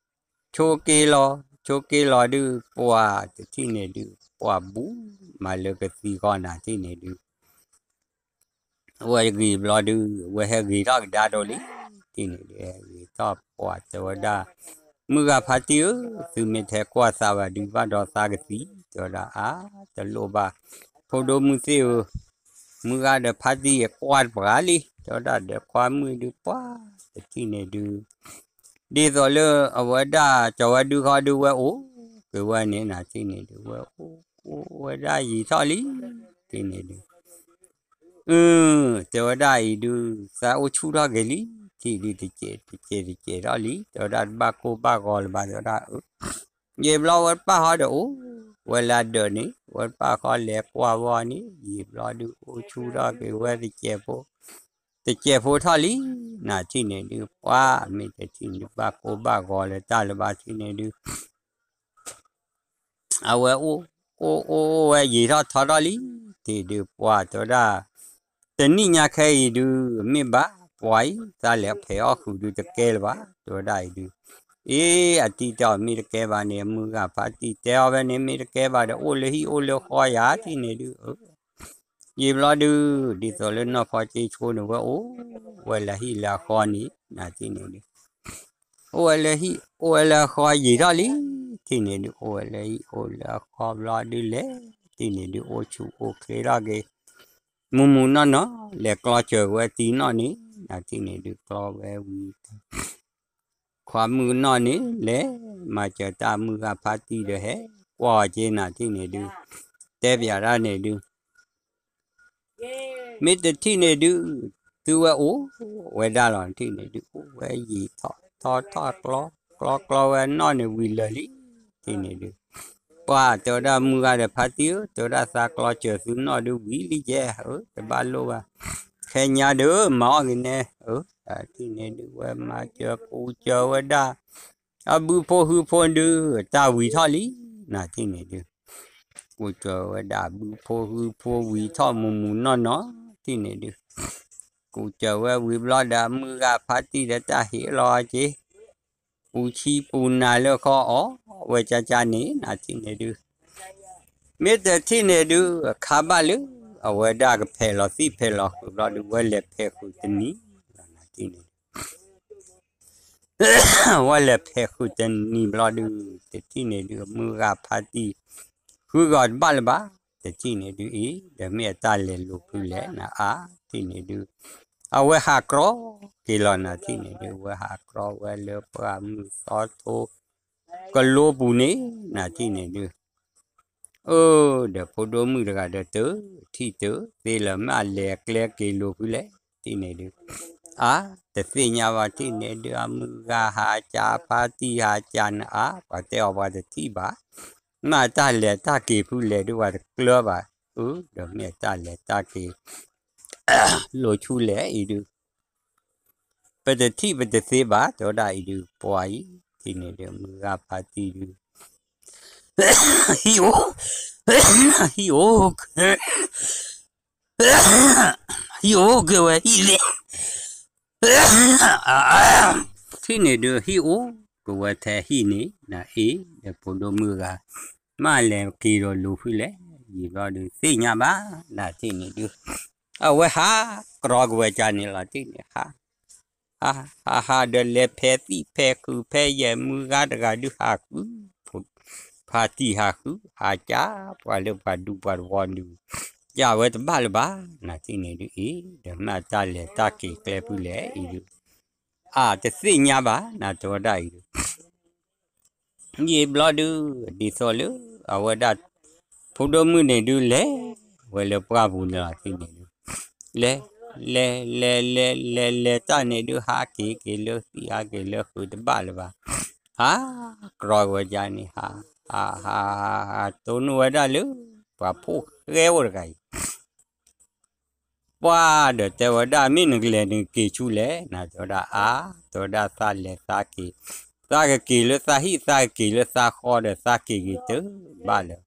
ဆိးက့လီၤ ဆိးက့လီၤဒုး ပှၢ်တထံၣ်န့ၣ်ဒုး ပှၢ်ဘူၣ်မၤလၢကသံဃီ နၤထံၣ်န့ၣ်ဒုး အဝဲဂ့ၤဘျီဒုး အဝဲဟဲဂ့ၤထီၣ်ကဒါဒိလံ ထံၣ်န့ၣ်ဒုး ဟဲဂ့ၤထီၣ်ပှၢ်တဲဝဲဒၣ် မုၢ်ဂၤဖါတံၢ်ဧၢ သုမ့ၢ်တဟဲကွၢ်သးဘၣ်ဒုး ဘၣ်ဒီးသးကသံ တဲဝဲဒၣ် အါ တလိၣ်ဘၣ် ဖိဒိၣ်မုၣ်သ့ၣ်ဧၢ မုၢ်ဂၤဒီးဖါတံၢ်ကွၢ်တပှၤလံ တဲဝဲဒၣ်ဒီးခွါမုၣ်ဒုး ပှၢ်တထံၣ်န့ၣ်ဒုး ဒ်သိးလၢအဝဲဒၣ် ကၠီၤဝဲဒုခီဒုး ဝဲအိၣ်က့ၤဝဲန့ၣ် နၤထံၣ်န့ၣ်ဒုး ဝဲအိၣ် အိၣ်ဝဲဒၣ်ယံာ်ထီၣ်လံ ထံၣ်န့ၣ်ဒုး အၢ တဲဝဲဒၣ်အံၤဒုး သးအိၣ်ဆူၣ်ထီၣ်က့ၤလံ ထံၣ်ဒုးတကဲးတကဲးတကဲးထီၣ်လံ တဲဝဲဒၣ်တဘၣ်ကိၢ်ဘၣ်ဂီၤလၢၤဘၣ် တဲဝဲဒၣ် အၢ ယံာ်ဘျီဝဲတပၣ်ဃီဒီးအိၣ် ဝဲလၢအဒၢးန့ၣ် ဝဲတပၣ်ဃီလဲၤကွၢ်ဝဲန့ၣ် ယံာ်ဘျီဒုးအိၣ်ဆူၣ်ထီၣ်က့ၤဝဲတကဲးဖိ တကဲးဖိထီၣ်လံ နၤထံၣ်န့ၣ်ဒုး ပှၢ်မ့ၢ်တထံၣ်ဒုးဘၣ်ကိၢ်ဘၣ်ဂီၤလၢၤတၢ်လၢၤဘၣ်ထံၣ်န့ၣ်ဒုး အဝဲအိၣ် အိၣ် အိၣ် အိၣ်ဝဲယံာ်ထီၣ်ထီထီၣ်လံ ထံၣ်ဒုးပှၢ်တဲဝဲဒၣ် တနံၣ်ညါခဲအံၤဒုး မ့ၢ်ဘၣ်ပှၢ်အံၤ သးလဲၤဖဲးအီၣ်ဃုာ်ဒုးတကဲလၢၤဘၣ် တဲဝဲဒၣ်အံၤဒုး အ့ အတံၤတဲအီၤမ့ၢ်တကဲဘၣ်န့ၣ် မုၢ်ဂၤဖါတံၢ်တဲအီၤဖဲန့ၣ် မ့ၢ်တကဲဘၣ်ဒီးအိၣ်လၢဟံၣ်အိၣ်လၢဃီယၤ ထံၣ်န့ၣ်ဒုး အၢ ယံာ်ဘျီဒုး ဒ်သိးလၢနီၢ်ဖီကၠ့ဆိန့ၣ် ဝဲအိၣ် ဝဲလၢဟံၣ်လၢအဃီန့ၣ် နၤထံၣ်န့ၣ်ဒုး အိၣ်ဝဲလၢဟံၣ် အိၣ်ဝဲလၢအဃီယံာ်ထီၣ်လံ ထံၣ်န့ၣ်ဒုး အိၣ်ဝဲလၢဟံၣ်အိၣ်လၢအဃီဘျီဒုးလဲၣ် ထံၣ်န့ၣ်ဒုး အိၣ်ဆူၣ်အိၣ်ချ့ထီၣ်က့ၤ မုၢ်မုၢ်နီၢ်နီၢ် လဲၤကျီစၢၤဝဲတံၤနီၣ်န့ၣ် နၤထံၣ်န့ၣ်ဒုး ကျီဝဲဝံၤ ခွါမုၣ်နီၣ်န့ၣ် လဲၤမၤစၢၤတၢ်မုၢ်ဂၤဖါတံၢ်ဒီးဟဲ ကွၢ်အီၤက့ၤနၤထံၣ်န့ၣ်ဒုး တဲပၠးတၢ်န့ၣ်ဒုး မ့ၢ်တထံၣ်န့ၣ်ဒုး သုဝဲအိၣ်ဝဲဒၣ်လီၤ ထံၣ်န့ၣ်ဒုး အိၣ်ဝဲယံာ်ထီၣ်ထီထီၣ်ကျီ ကျီကျီဝဲနီၣ်န့ၣ်ဝံၤလၢာ်လံ ထံၣ်န့ၣ်ဒုး ပှၢ်တဲဝဲဒၣ်မုၢ်ဂၤဒီးဖါတံၢ်ဧၢ တဲဝဲဒၣ်သးကျီစၢၤသုနီၣ်ဒုးဝံၤလံယဲ အၢ တဘၣ်လိၣ်ဘၣ် ခဲညါဒီးမၤအီၣ်က့ၤနဲ အၢ ထံၣ်န့ၣ်ဒုး ဝဲမၤစၢၤကူစၢၤဝဲဒၣ် အဘုဖိဟုဖိဒုး တၢ်ဝံၤထီၣ်လံ, နၤထံၣ်န့ၣ်ဒုး, ကိးစၢၤဝဲဒၣ်ဘုဖိဟုဖိဝံၤထီၣ်မူးမူးနီၢ်နီၢ်, ထံၣ်န့ၣ်ဒုး, ကိးစၢၤဝဲဝံၤဘျီဒီး အမုၢ်ဂၤဖါတံၢ်ဒီးတၢ်ဟ့ၣ်လီၤက့ၤ ပူၤဆံပူၤနၤလၢဃီအီၣ်ဝဲကၠၢ်ကၠၢ်န့ၣ် နၤထံၣ်န့ၣ်ဒုး, မ့ၢ်တထံၣ်န့ၣ်ဒုး အခါဘၣ်လၢ အဝဲဒၣ်ကဖဲးလီၤသံၣ်ဖဲးလီၤဃုာ်ဘျီဒုး ဝဲလဲၤဖဲးဃုာ်တနံၤ, နၤထံၣ်န့ၣ်ဒုး ဝဲလဲၤဖဲးဃုာ်တနံၤဘျီဒုး တထံၣ်န့ၣ်ဒုး အမုၢ်ဂၤဖါတံၢ် ဃုဂီၤတဘၣ်လၢၤဘၣ်, တထံၣ်န့ၣ်ဒုးအံၤ ဒီးမ့ၢ်အတၢ်လဲၤလိာ်ဖုလဲၣ် နအါထံၣ်န့ၣ်ဒုး, အဝဲဟးကြီက့ၤလီၤ နၤထံၣ်န့ၣ်ဒုး ဝဲဟးကြီဝဲလၢပှၢ်မုၢ်သီထိ ကလိပူၤန့ၣ် နၤထံၣ်န့ၣ်ဒုး အၢ ဒီးဖိဒိၣ်မုၣ်တဂၤဒီးတထံၣ်တသ့လၢၤ မ့ၢ်အလဲၤအကျဲက့ၤလိာ်ဖုလဲၣ် ထံၣ်န့ၣ်ဒုး, အါ တသ့ၣ်ညါဘၣ်ထံၣ်န့ၣ်ဒုး အမုၢ်ဂၤဟးကၠးဖါတံၢ်ဟးကၠးနအါ ပှၤတဲအီၤပှၤတထံၣ်ဘၣ်, မ့ၢ်အတၢ်လဲၤတၢ်က့ၤဖုလဲၣ်ဒုး ပှၤတကျၢၤဘၣ်, အၢ ဒီးမ့ၢ်အတၢ်လဲၤတၢ်က့ၤ လိာ်ဆူလဲၣ်အံၤဒုး ပတထံၣ်ပတသ့ဘၣ် တဲဝဲဒၣ်အံၤဒုး ပှၤအံၤ ထံၣ်န့ၣ်ဒုး မုၢ်ဂၤဖါတံၢ်ဒုး ဟံၣ်အိၣ် ဟံၣ်အိၣ် ဟံၣ်အိၣ်က့ၤဝဲဟံၣ်သ့ၣ် ထံၣ်န့ၣ်ဒုး ဟံၣ်အိၣ်က့ၤဝဲထဲဟံၣ်န့ၣ် နအ့ၣ် ဒီးဖိဒိၣ်မုၣ်ဂၤ မ့ၢ်လဲၤက့ၤဒီးလိာ်ဖုလဲၣ် ယံာ်ဘျီဒုး သ့ၣ်ညါဘၣ် နထံၣ်န့ၣ်ဒုး အဝဲဟးကြီက့ၤဝဲကၠၢ်န့ၣ်လီၤ ထံၣ်န့ၣ်ဟး ဟးဟးဒီးလဲၤဖဲးသံၣ်ဖဲးဃုာ်ဖဲးယဲၢ် မုၢ်ဂၤတဂၤဒုးဟးဃု ဖါတံၢ်ဟးဃု ဟးကၠး ပှၤလၢပှၤဒူပှၤတဝီဒုး ကၠးဝဲတဘၣ်လၢၤဘၣ် နထံၣ်န့ၣ်ဒုးအံၤ ဒီးမ့ၢ်အတၢ်လဲၤတၢ်က့ၤကျဲဖုလဲၣ်အံၤဒုး အါ တသ့ၣ်ညါဘၣ် နတဲဝဲဒၣ်အံၤဒုး ယံာ်ဘျီဒုး ဒ်သိးလၢ အဝဲဒၣ် ဖိဒိၣ်မုၣ်န့ၣ်ဒုး လဲၤဝဲလၢပှၢ်ပူၤန့ၣ်လီၤ ထံၣ်န့ၣ်ဒုး လဲၤ လဲၤ လဲၤ လဲၤ လဲၤ လဲၤတၢ်န့ၣ်ဒုး ဟးက့ၤက့ၤလၢသံၣ် ဟးက့ၤလၢဃုာ်တဘၣ်လၢၤဘၣ် ဟးကြီက့ၤဝဲကၠၢ်န့ၣ် ဟး ဟး ဟး ဟး တိၢ်နီၣ်ဝဲဒၣ်လၢ ပှၤဖိၣ်ဃဲအိၣ်တဂၤအံၤ ပှၤဒီးတဲဝဲဒၣ် မ့ၢ်နကလဲၤနကက့ၤဆူလဲၣ် နတဲဝဲဒၣ်အါ တဲဝဲဒၣ်သးလဲၤသးက့ၤ သးကက့ၤလၢသးဟံၣ် သးကက့ၤလၢသးဃီဒီး သးက့ၤက့ၤတဘၣ်လၢၤ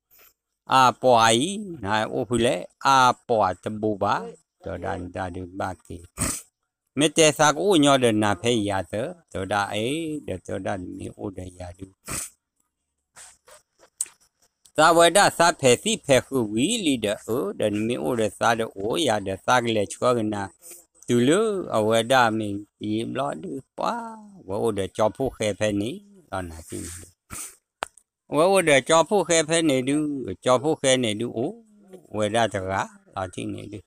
အါပှၤအံၤ နအိၣ်ဖုလဲၣ် အါပှၤတဘိးဘၣ် တဲဝဲဒၣ်နတၢ်ဒုးဘၣ်က့ၤ မ့ၢ်တဲသးကအိၣ်ညီဒီးနၤဖဲယၤသၢ တဲဝဲဒၣ်အ့ ဒီးတဲဝဲဒၣ်နမ့ၢ်အိၣ်ဒီးယၤဒုး သးဝဲဒၣ်သးဖဲးသံၣ်ဖဲးဃုာ်ဝံၤလံဒီး အၢ ဒီးနမ့ၢ်အိၣ်ဒီးသးဒီးအိၣ်ယၤဒီးသးကလဲၤဆှၢက့ၤနၤ တုၤလၢအဝဲဒၣ်မ့ၢ်ယံာ်ဘျီဒုးပှၤ ဝဲအိၣ်ဒီးကၠီဖိၣ်ဃဲဖဲန့ၣ်လီၤ နၤထံၣ်န့ၣ်ဒုး ဝဲအိၣ်ဒီးကၠီဖိၣ်ဃဲဖဲန့ၣ်ဒုး ကၠီဖိၣ်ဃဲန့ၣ်ဒုးအိၣ်ဝဲဒၣ်တဂၤလီၤ ထံၣ်န့ၣ်ဒုး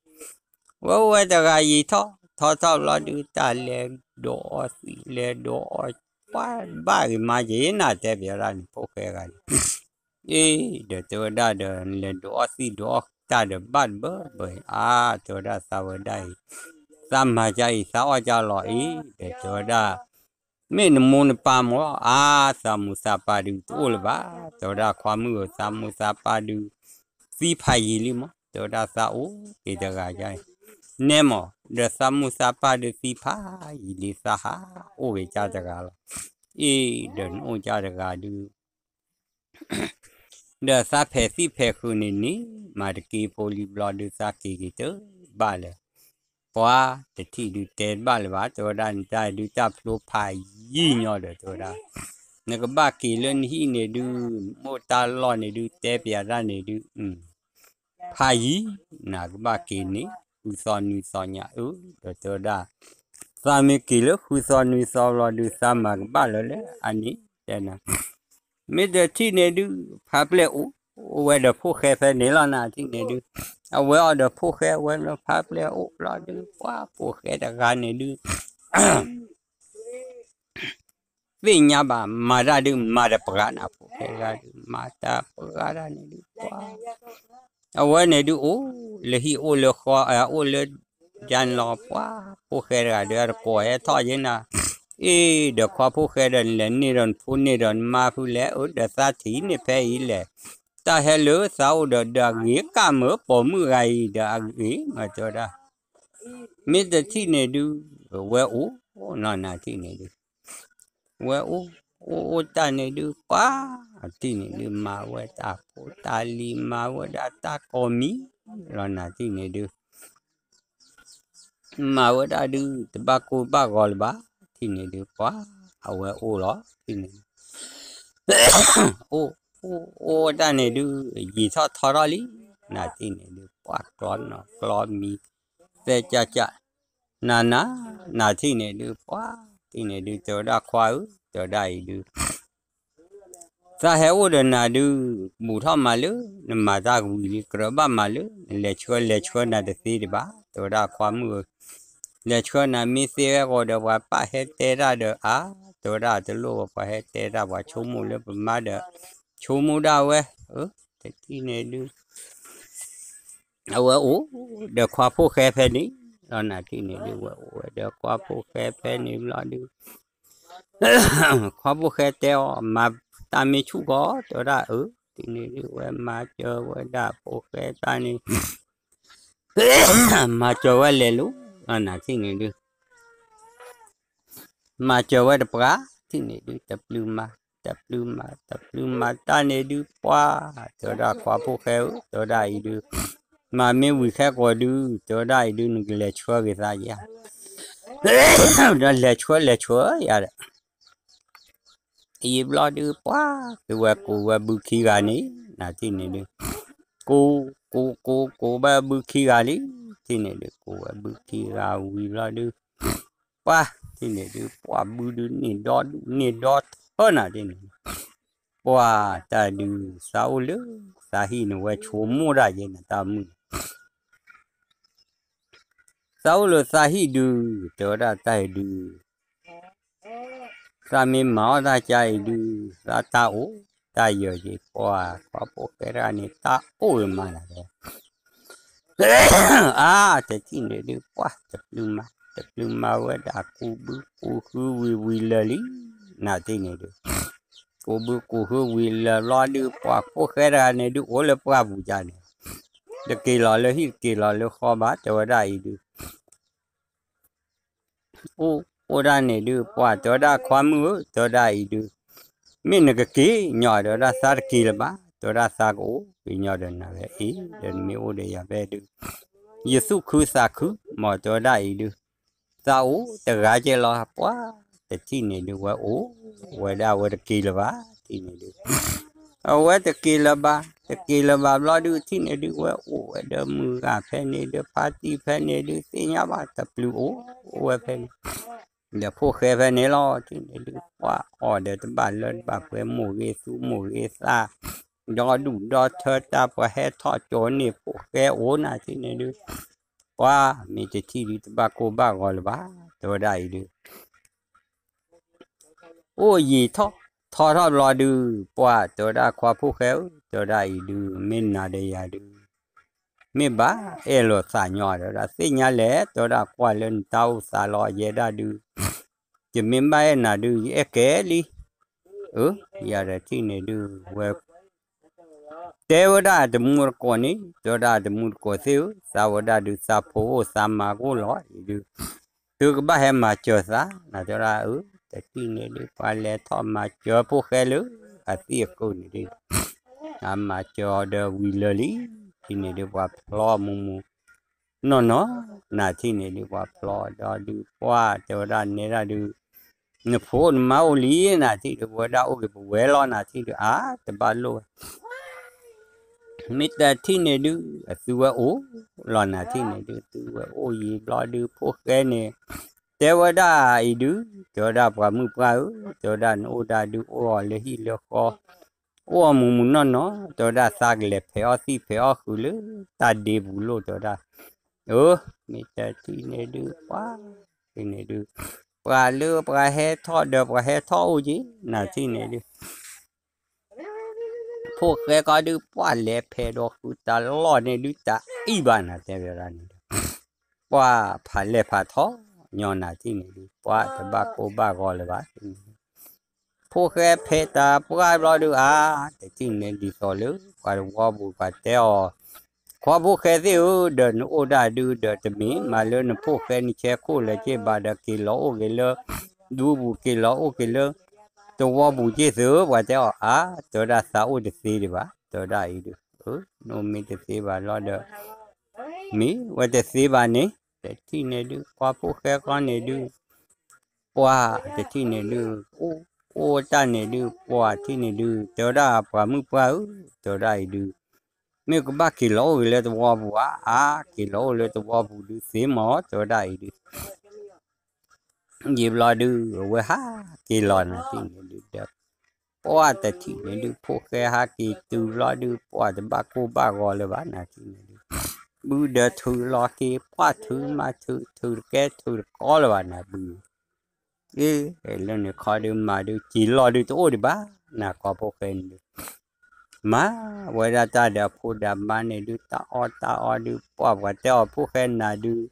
ဝဲအိၣ်ဝဲတဂၤယံာ်ထီၣ်ထီၣ်ထီၣ်ဘျီဒုး တၢ်လဲၤဒိးအီသံး လဲၤဒိးအီ ပှၤဘၣ်ဂ့ၤမါက့ၤ နတဲပျီဒၣ်န့ၣ် ဖိၣ်ဃဲဂၤန့ၣ် အ့ ဒီးတဲဝဲဒၣ်ဒီး နလဲၤဒိးအီသံးဒိးအီတၢ်ဒီးဘၣ်တဘၢဘၢအံၤ အါ တဲဝဲဒၣ်သးဝဲဒၣ်အံၤ သးမၤကၢ်အံၤ သးအီၣ်ကၢ်လီၤအံၤ ဒီးတဲဝဲဒၣ် မ့ၢ်နမိၢ်နပၢ်မၢ် အါ သးမိၢ်သးပၢ်ဒုးတအိၣ်လၢၤဘၣ် တဲဝဲဒၣ်ခွါမုၣ်ဧၢ သးမိၢ်သးပၢ်ဒုး သံဖးယံာ်လံမၢ် တဲဝဲဒၣ်သးအိၣ်က့ၤတဂၤယါအံၤ နဲမၢ် ဒီးသးမိၢ်သးပၢ်ဒုးသံဖးယံာ်လံ သးဟးအိၣ်က့ၤကၢ်တဂၤလီၤ အ့ ဒီးနအိၣ်ကၢ်တဂၤဒုး ဒီးသးဖဲးသံၣ်ဖဲးဃုာ်န့ၣ်န့ၣ် မၤတက့ဖိလံဘျီဒုးသးက့ၤက့ၤတဘၣ်လၢၤ ပှၤတထံၣ်ဒုးတဲတဘၣ်လၢၤဘၣ် တဲဝဲဒၣ်နတၢ်ဒုးတၢ်ဖျိဖးယံာ်ညီဒီး တဲဝဲဒၣ် နကဘၣ်က့ၤလၢနဟံၣ်န့ၣ်ဒုး မိၢ်တၢ်လီၢ်န့ၣ်ဒုး တဲပျးတၢ်န့ၣ်ဒုး ဖးယံာ် နကဘၣ်က့ၤန့ၣ် ဃုသီနွံသီညါအၢ ဒီးတဲဝဲဒၣ် သးမ့ၢ်က့ၤလၢဃုသီနွံသီဘျီဒုး သးမၤကဘၣ်လၢၤလၢအန့ၣ် တဲနၤ မ့ၢ်တထံၣ်န့ၣ်ဒုး ဖါပျဲၢ်အိၣ်ဝဲဒီးဖိၣ်ဃဲဖဲန့ၣ်လီၤ နထံၣ်န့ၣ်ဒုး အဝဲအီၤဒီးဖိၣ်ဃဲဝဲလၢဖါပျဲၢ်အိၣ်ဘျီဒုး ပှၤဖိၣ်ဃဲတဂၤန့ၣ်ဒုး သ့ၣ်ညါဘၣ် မၤတၢ်ဒုး မၤတပှၤနၤ ဖိၣ်ဃဲတဂၤဒုး မၤတပှၤတၢ်န့ၣ်ဒုး ပှၤ အဝဲန့ၣ်ဒုး အိၣ်လၢဟံၣ်အိၣ်လၢဃီ အိၣ်လၢယါန့ၣ်လီၤ ပှၤဖိၣ်ဃဲတဂၤဒီး တကိးဟဲထီၣ်ယဲနၤ အ့ ဒီးခွါဖိၣ်ဃဲဒီး နလဲၤန့ၢ်ဒီးနဖိန့ၢ်ဒီးနမါဖုလဲၣ် အၢ ဒီးသးထံၣ်န့ၢ်ဖဲအံၤလဲၣ် တၢ်ဟဲလၢသးအိၣ်ဒီး ဒီးအဂ့ၤကၣ်မၢပိာ်မုၣ်ဂၤအံၤ ဒီးအဂ့ၤမးတဲဝဲဒၣ် မ့ၢ်တထံၣ်န့ၣ်ဒုး ဝဲအိၣ်နီၢ်နၤထံၣ်န့ၣ်ဒုး ဝဲအိၣ် အိၣ်အိၣ်တၢ်န့ၣ်ဒုး ပှၤထံၣ်န့ၣ်ဒုး မၤဝဲတၢ်ဖိတၢ်လံၤ မၤဝဲဒၣ်တၢ်ကိးမံၤလီၤ နၤထံၣ်န့ၣ်ဒုး မၤဝဲဒၣ်ဒုး တဘၣ်ကိၢ်ဘၣ်ဂီၤလၢၤဘၣ် ထံၣ်န့ၣ်ဒုး ပှၤအဝဲအိၣ်လီၤ ထံၣ်န့ၣ် အိၣ်အိၣ်အိၣ်တၢ်န့ၣ်ဒုး ယံာ်ထီၣ်ထီထီၣ်လံ နၤထံၣ်န့ၣ်ဒုး ပှၤကျီနီၢ်ကျီမံၤ သဲကၢ်ကၢ် နၤနၤ နၤထံၣ်န့ၣ်ဒုး ပှၤထံၣ်န့ၣ်ဒုး တဲဝဲဒၣ်ခွါဧၢ တဲဝဲဒၣ်အံၤဒုး သးဟဲအိၣ်ဒီးနၤဒုး ဘူးထီၣ်မးလၢ နမၤတၢ်ကဝံၤလံ ကြၢးဘၣ်မးလၢ နလဲၤဆှၢလဲၤဆှၢနၤတသ့ဒံးဘၣ် တဲဝဲဒၣ်ခွါမုၣ်ဧၢ လဲၤဆှၢနၤမ့ၢ်သ့ဝဲဃီဒီး ပှၤပာ်ဟဲတဲတၢ်ဒီးအါ တဲဝဲဒၣ်တလိၣ်ဝဲ ပှၤဟဲတဲတၢ် ပှၤဆိကမိၣ်လၢပမါဒီး ဆိကမိၣ်ဒၣ်ဝဲ တထံၣ်န့ၣ်ဒုး အဝဲအိၣ်ဒီးခွါဖိၣ်ဃဲဖဲန့ၣ်လီၤ နၤထံၣ်န့ၣ်ဒုး ဝဲအိၣ်ဝဲဒီးခွါဖိၣ်ဃဲဖဲန့ၣ်ဘျီဒုး ခွါဖိၣ်ဃဲတဲအီၤ မၤတၢ်မ့ၢ်ဆူၣ်ကီး တဲဝဲဒၣ်အၢ ထံၣ်န့ၣ်ဒုး ဝဲမၤစၢၤဝဲဒၣ်ဖိၣ်ဃဲတၢ်န့ၣ် မၤစၢၤဝဲလဲၤလိၤ နၤထံၣ်န့ၣ်ဒုး မၤစၢၤဝဲတပှၢ် ထံၣ်န့ၣ်ဒုး တပျုၤမၤ တပျုၤမၤ တပျုၤမၤတၢ်န့ၣ်ဒုး ပှၤ တဲဝဲဒၣ်ခွါဖိၣ်ဃဲဧၢ တဲဝဲဒၣ်အံၤဒုး မၤမ့ၢ်ဝံၤခဲကိာ်ဒုး တဲဝဲဒၣ်အံၤဒုး နကလဲၤဆှၢက့ၤသးယါ ဒီးလဲၤဆှၢလဲၤဆှၢယါဒီး အံၤဘျီဒုး ပှၤ သုဝဲကိးဝဲဘုခံဂၤန့ၣ် နၤထံၣ်န့ၣ်ဒုး ကိး ကိး ကိး ကိးဝဲဘုခံဂၤလံ ထံၣ်န့ၣ်ဒုး ကိးဝဲဘုခံဂၤဝံၤဘျီဒုး ပှၤ ထံၣ်န့ၣ်ဒုး ပှၤဘုဒုးန့ၢ်ဒီဒူၣ်န့ၢ်ဒီထၢနၤထံၣ်န့ၣ် ပှၤတၢ်ဒုး သးအိၣ်လၢ သးဟံၣ်န့ၣ်ဝဲဆိကမိၣ်ဒၣ်ယဲန့ၣ် တၢ်မုၣ်န့ၣ် သးအိၣ်လၢသးဟံၣ်ဒုး တဲဝဲဒၣ်တၢ်ဟံၣ်ဒုး သးမ့ၢ်မၤအီၣ်တၢ်ကါအံၤဒုး သးတၢ်အိၣ်တၢ်ယၢၤက့ၤ ပှၤခွါဖိၣ်ဃဲတဂၤန့ၣ် တၢ်အိၣ်ဂ့ၤမးနၤတဲ အါ တထံၣ်န့ၣ်ဒုး ပှၤ တပျုၤမၤ တပျုၤမၤဝဲဒၣ် ကူးဘုကူးဟုဝံၤဝံၤလၢာ်လံ နၤထံၣ်န့ၣ်ဒုး ကူးဘုကူးဟုဝံၤလၢာ်ဘျီဒုး ပှၤဖိၣ်ဃဲတဂၤန့ၣ်ဒုး အိၣ်လၢပှၢ်ပူၤကါန့ၣ် တက့ၤလီၤလၢဟံၣ်တက့ၤလီၤလၢဃီဘၣ် တဲဝဲဒၣ်အံၤဒုး အိၣ်အိၣ်ဒၣ်န့ၣ်ဒုး ပှၤတဲဝဲဒၣ်ခွါမုၣ်ဧၢ တဲဝဲဒၣ်အံၤဒုး မ့ၢ်နကက့ၤညီ တဲဝဲဒၣ်သးတက့ၤလၢၤဘၣ် တဲဝဲဒၣ်သးကအိၣ်က့ၤညီဒီးနၤဝဲအံၤ ဒီးနမ့ၢ်အိၣ်ဒီးယၤဖဲဒုး ယသူၣ်ခုသးခု မ့ၢ်တဲဝဲဒၣ်အံၤဒုး သးအိၣ်တဂၤကဲလီၤ ပှၤတထံၣ်န့ၣ်ဒုး ဝဲအိၣ်ဝဲဒၣ်ဝဲတက့ၤလၢၤဘၣ် ထံၣ်န့ၣ်ဒုး အဝဲတက့ၤလၢၤဘၣ် တက့ၤလၢၤဘၣ်ဘျီဒုး ထံၣ်န့ၣ်ဒုး ဝဲအိၣ်ဝဲဒီးမုၢ်ဂၤဖဲန့ၣ်ဒုး ဖါတံၢ်ဖဲန့ၣ်ဒုး သ့ၣ်ညါဘၣ်တပျုၤအိၣ်အိၣ်ဝဲဖဲန့ၣ် ဒီးဖိၣ်ဃဲဖဲန့ၣ်လီၤ ထံၣ်န့ၣ်ဒုး ပှၤအီၣ်ဒီးတဘၣ်လၢတဘၣ်ပှဲၤ မိၢ်ဂ့ၤသူမိၢ်ဂ့ၤသး ဒီဒူၣ်ဒီထၢတၢ် ပှၤဟဲထီၣ်ကၠီၤန့ၢ်ဖိၣ်ဃဲအိၣ်နၤ ထံၣ်န့ၣ်ဒုး ပှၤမ့ၢ်တထံၣ်ဒုး တဘၣ်ကိၢ်ဘၣ်ဂီၤလၢၤဘၣ် တဲဝဲဒၣ်အံၤဒုး အိၣ်ယံာ်ထီၣ်ထီထီၣ်ဘျီဒုး ပှၤတဲဝဲဒၣ်ခွါဖိၣ်ဃဲဧၢ တဲဝဲဒၣ်အံၤဒုး မ့ၢ်နၤဒီးယၤဒုး မ့ၢ်ဘၣ်အဲၣ်လိာ်သးညီ တဲဝဲဒၣ်သ့ၣ်ညါလဲၣ် တဲဝဲဒၣ်ကွၢ်လၢနတၢ်အိၣ်သးလီၤယဲဒၣ်ဒုး ယမ့ၢ်ဘၣ်အဲၣ်နၤဒုး ယအဲၣ်ကဲလံ အၢ ယၤဒီးထံၣ်န့ၣ်ဒုး ဝဲ တဲဝဲဒၣ်တမူတကိးန့ၣ် တဲဝဲဒၣ်တမူတကိးသ့ၣ်ဧၢ သးဝဲဒၣ်ဒုး သးဖိအိၣ်သးမါကအိၣ်လီၤအံၤဒုး သုကဘၣ်ဟဲမၤစၢၤသး နၤတဲဝဲဒၣ်အၢ တထံၣ်န့ၣ်ဒုး ပှၤလဲၤထီၣ်မၤစၢၤဖိၣ်ဃဲလၢ အသံၣ်အကိးန့ၣ်ဒုး အမၤစၢၤအီၤဒီးဝံၤလၢာ်လံ ထံၣ်န့ၣ်ဒုး ပှၤဖျီမူမူ နီၢ်နီၢ် နၤထံၣ်န့ၣ်ဒုး ပှၤဖျီဒီးဒုး ပှၤတဲဝဲဒၣ်နဲဒၣ်ဒုး နဖိနမါအိၣ်လံ နၤထံၣ်ဒုး ဝဲဒၣ်အိၣ်က့ၤပဝဲလီၤ နၤထံၣ်ဒုး အါ တဘၣ်လိၣ်ဝဲ မ့ၢ်တထံၣ်န့ၣ်ဒုး အသုဝဲအိၣ်လီၤ နၤထံၣ်န့ၣ်ဒုး သုဝဲအိၣ်ယံာ်ဘျီဒုး ဖိၣ်ဃဲန့ၣ် တဲဝဲဒၣ်အံၤဒုး တဲဝဲဒၣ်ပှၤမုၣ်ပှၢ်ဧၢ တဲဝဲဒၣ်နအိၣ်ဒၣ်ဒုး အိၣ်အီၤလၢဟံၣ်လၢဃီ အိၣ်အီၤမူမူနီၢ်နီၢ် တဲဝဲဒၣ်သးကလဲၤဖဲးအီၣ်သံၣ်ဖဲးအီၣ်ဃုာ်လၢတၢ်ဒ့ပူၤလိၣ် တဲဝဲဒၣ် အၢ မ့ၢ်တထံၣ်န့ၣ်ဒုး ပှၤ ထံၣ်န့ၣ်ဒုး ပှၤလၢပှၤဟဲထီၣ်ဒီးပှၤဟဲထီၣ်အိၣ်က့ၤ နၤထံၣ်န့ၣ်ဒုး ဖိၣ်ဃဲကီးဒုး ပှၤလဲၤဖဲးဒီးဃုာ်တၢ်လီၢ်န့ၣ်ဒုး တၢ်အံၣ်ဘၣ်နၤတဲဝဲဒၣ်န့ၣ်ဒုး ပှၤဖးလဲၢ်ဖးထီၣ်ညီနၤထံၣ်န့ၣ်ဒုး ပှၤတဘၣ်ကိၢ်ဘၣ်ဂီၤလၢၤဘၣ် ဖိၣ်ဃဲဖဲးတၢ်ပှၢ်ဘျီဒုး အါ တထံၣ်န့ၣ်ဒ်သိးလၢ ပှၤတဝီပူၤပှၤတဲအီၤ ခွါဖိၣ်ဃဲသ့ၣ်ဧၢ ဒီးနအိၣ်ဒၣ်ဒုး ဒီးတမ့ၢ်မးလၢနဖိၣ်ဃဲနဆဲးခိၣ်လၢၤက့ၤဘၣ်ဒီး က့ၤလီၤအိၣ်က့ၤလၢ ဒူပူၤ က့ၤလီၤအိၣ်က့ၤလၢ သဝီပူၤက့ၢ်သု ပှၤတဲအီၤ အါ တဲဝဲဒၣ် သးအိၣ်တသ့ဒံးဘၣ် တဲဝဲဒၣ်အံၤဒုး, နအိၣ်မ့ၢ်တသ့ဘၣ်လီၤဒီး မ့ၢ်ဝဲတသ့ဘၣ်န့ၣ် တထံၣ်န့ၣ်ဒုး ပှၤဖိၣ်ဃဲဃီန့ၣ်ဒုး ပှၤတထံၣ်န့ၣ်ဒုး အိၣ်အိၣ်တၢ်န့ၣ်ဒုး ပှၤထံၣ်န့ၣ်ဒုး တဲဝဲဒၣ် ပှၤမုၣ်ပှၢ်ဧၢ တဲဝဲဒၣ်အံၤဒုး မ့ၢ်ကဘၣ်က့ၤလီၤအိၣ်ဂ့ၤလၢသဝီပူၤဧါ, အါ က့ၤလီၤအိၣ်လၢသဝီပူၤဒုးသ့မး တဲဝဲဒၣ်အံၤဒုး ယံာ်ဘျီဒုး အဝဲဟးက့ၤလီၤနၤထံၣ်န့ၣ်ဒုးဒီး ပှၤတထံၣ်န့ၣ်ဒုး ဖိၣ်ဃဲဟးက့ၤတုၤဘျီဒုး ပှၤတဘၣ်ကိၢ်ဘၣ်ဂီၤလၢၤဘၣ်နၤထံၣ်န့ၣ်ဒုး ဘုဒီးထုးလီၤက့ၤ ပှၤထုးမၤထုး ထုးတကဲထုးတကီလၢၤဘၣ်နၤဘု အ့ လၢန့ၣ်ခီဒုးမၤဒုး က့ၤလီၤဒုးတအိၣ်ဒံးဘၣ် နၤကီဖိၣ်ဃဲန့ၣ်ဒုး မၤဝဲဒၣ်တၢ်ဒီးအဖိဒီးအမါန့ၣ်ဒုး တၢ်အီၣ်တၢ်အီဒုး ပှၤပှၤတဲအီၤဖိၣ်ဃဲနၤဒုး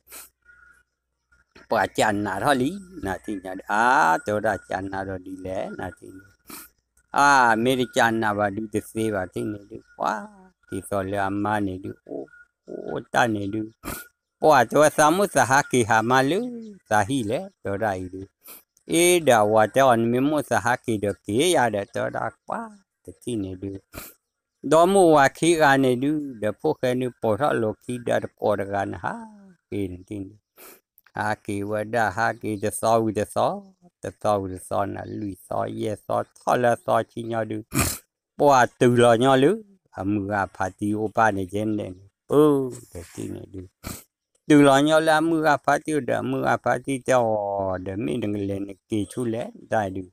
ပှၤကးနးထီၣ်လံ နၤထံၣ်ညါဒုး အါ တဲဝဲဒၣ်ကးနးဒီးဒ်လဲၣ် နၤထံၣ်န့ၣ် အါ မ့ၢ်တကးနးဘၣ်ဒုးတသ့ဘၣ်ထံၣ်န့ၣ်ဒုး ပှၤ ဒ်သိးလၢအမါန့ၣ်ဒုး အိၣ်အိၣ်တၢ်န့ၣ်ဒုး ပှၤတဲဝဲသးမိၣ်သးဟးက့ၤဟးမါလၢ သးဟံၣ်လဲၣ် တဲဝဲဒၣ်အံၤဒုး အ့ဒီးအဝၤတဲအီၤ နမ့ၢ်မိၣ်သးဟးက့ၤဒီးက့ၤယၤဒီး တဲဝဲဒၣ်ပှၤတထံၣ်န့ၣ်ဒုး ဒီမိၢ်ဝၤခံဂၤန့ၣ်ဒုး ဒီးဖိၣ်ဃဲန့ၣ်ပိာ်ထီၣ်လိာ်ခံဒီးတကိးတဂၤန့ၣ် ဟးက့ၤန့ၣ်ဒုး ဟးက့ၤဝဲဒၣ် ဟးက့ၤတသီဝံၤတသီ, တသီဝံၤတသီန့ၣ် လွံၢ်သီယဲၢ်သီ ထီၣ်လၢအသီဆံညီဒုး ပှၤတုၤလီၤညီလၢ အမုၢ်ဂၤဖါတံၢ်အိၣ်ဘၣ်န့ၣ်ကဲန့ၣ် ပၢ်တထံၣ်န့ၣ်ဒုး တုၤလီၤညီလၢအမုၢ်ဂၤဖါတံၢ်ဒီး အမုၢ်ဂၤဖါတံၢ်တဲအီၤဒီး မ့ၢ်နကလဲၤနက့ၤဆူလဲၣ် တၢ်ဒုး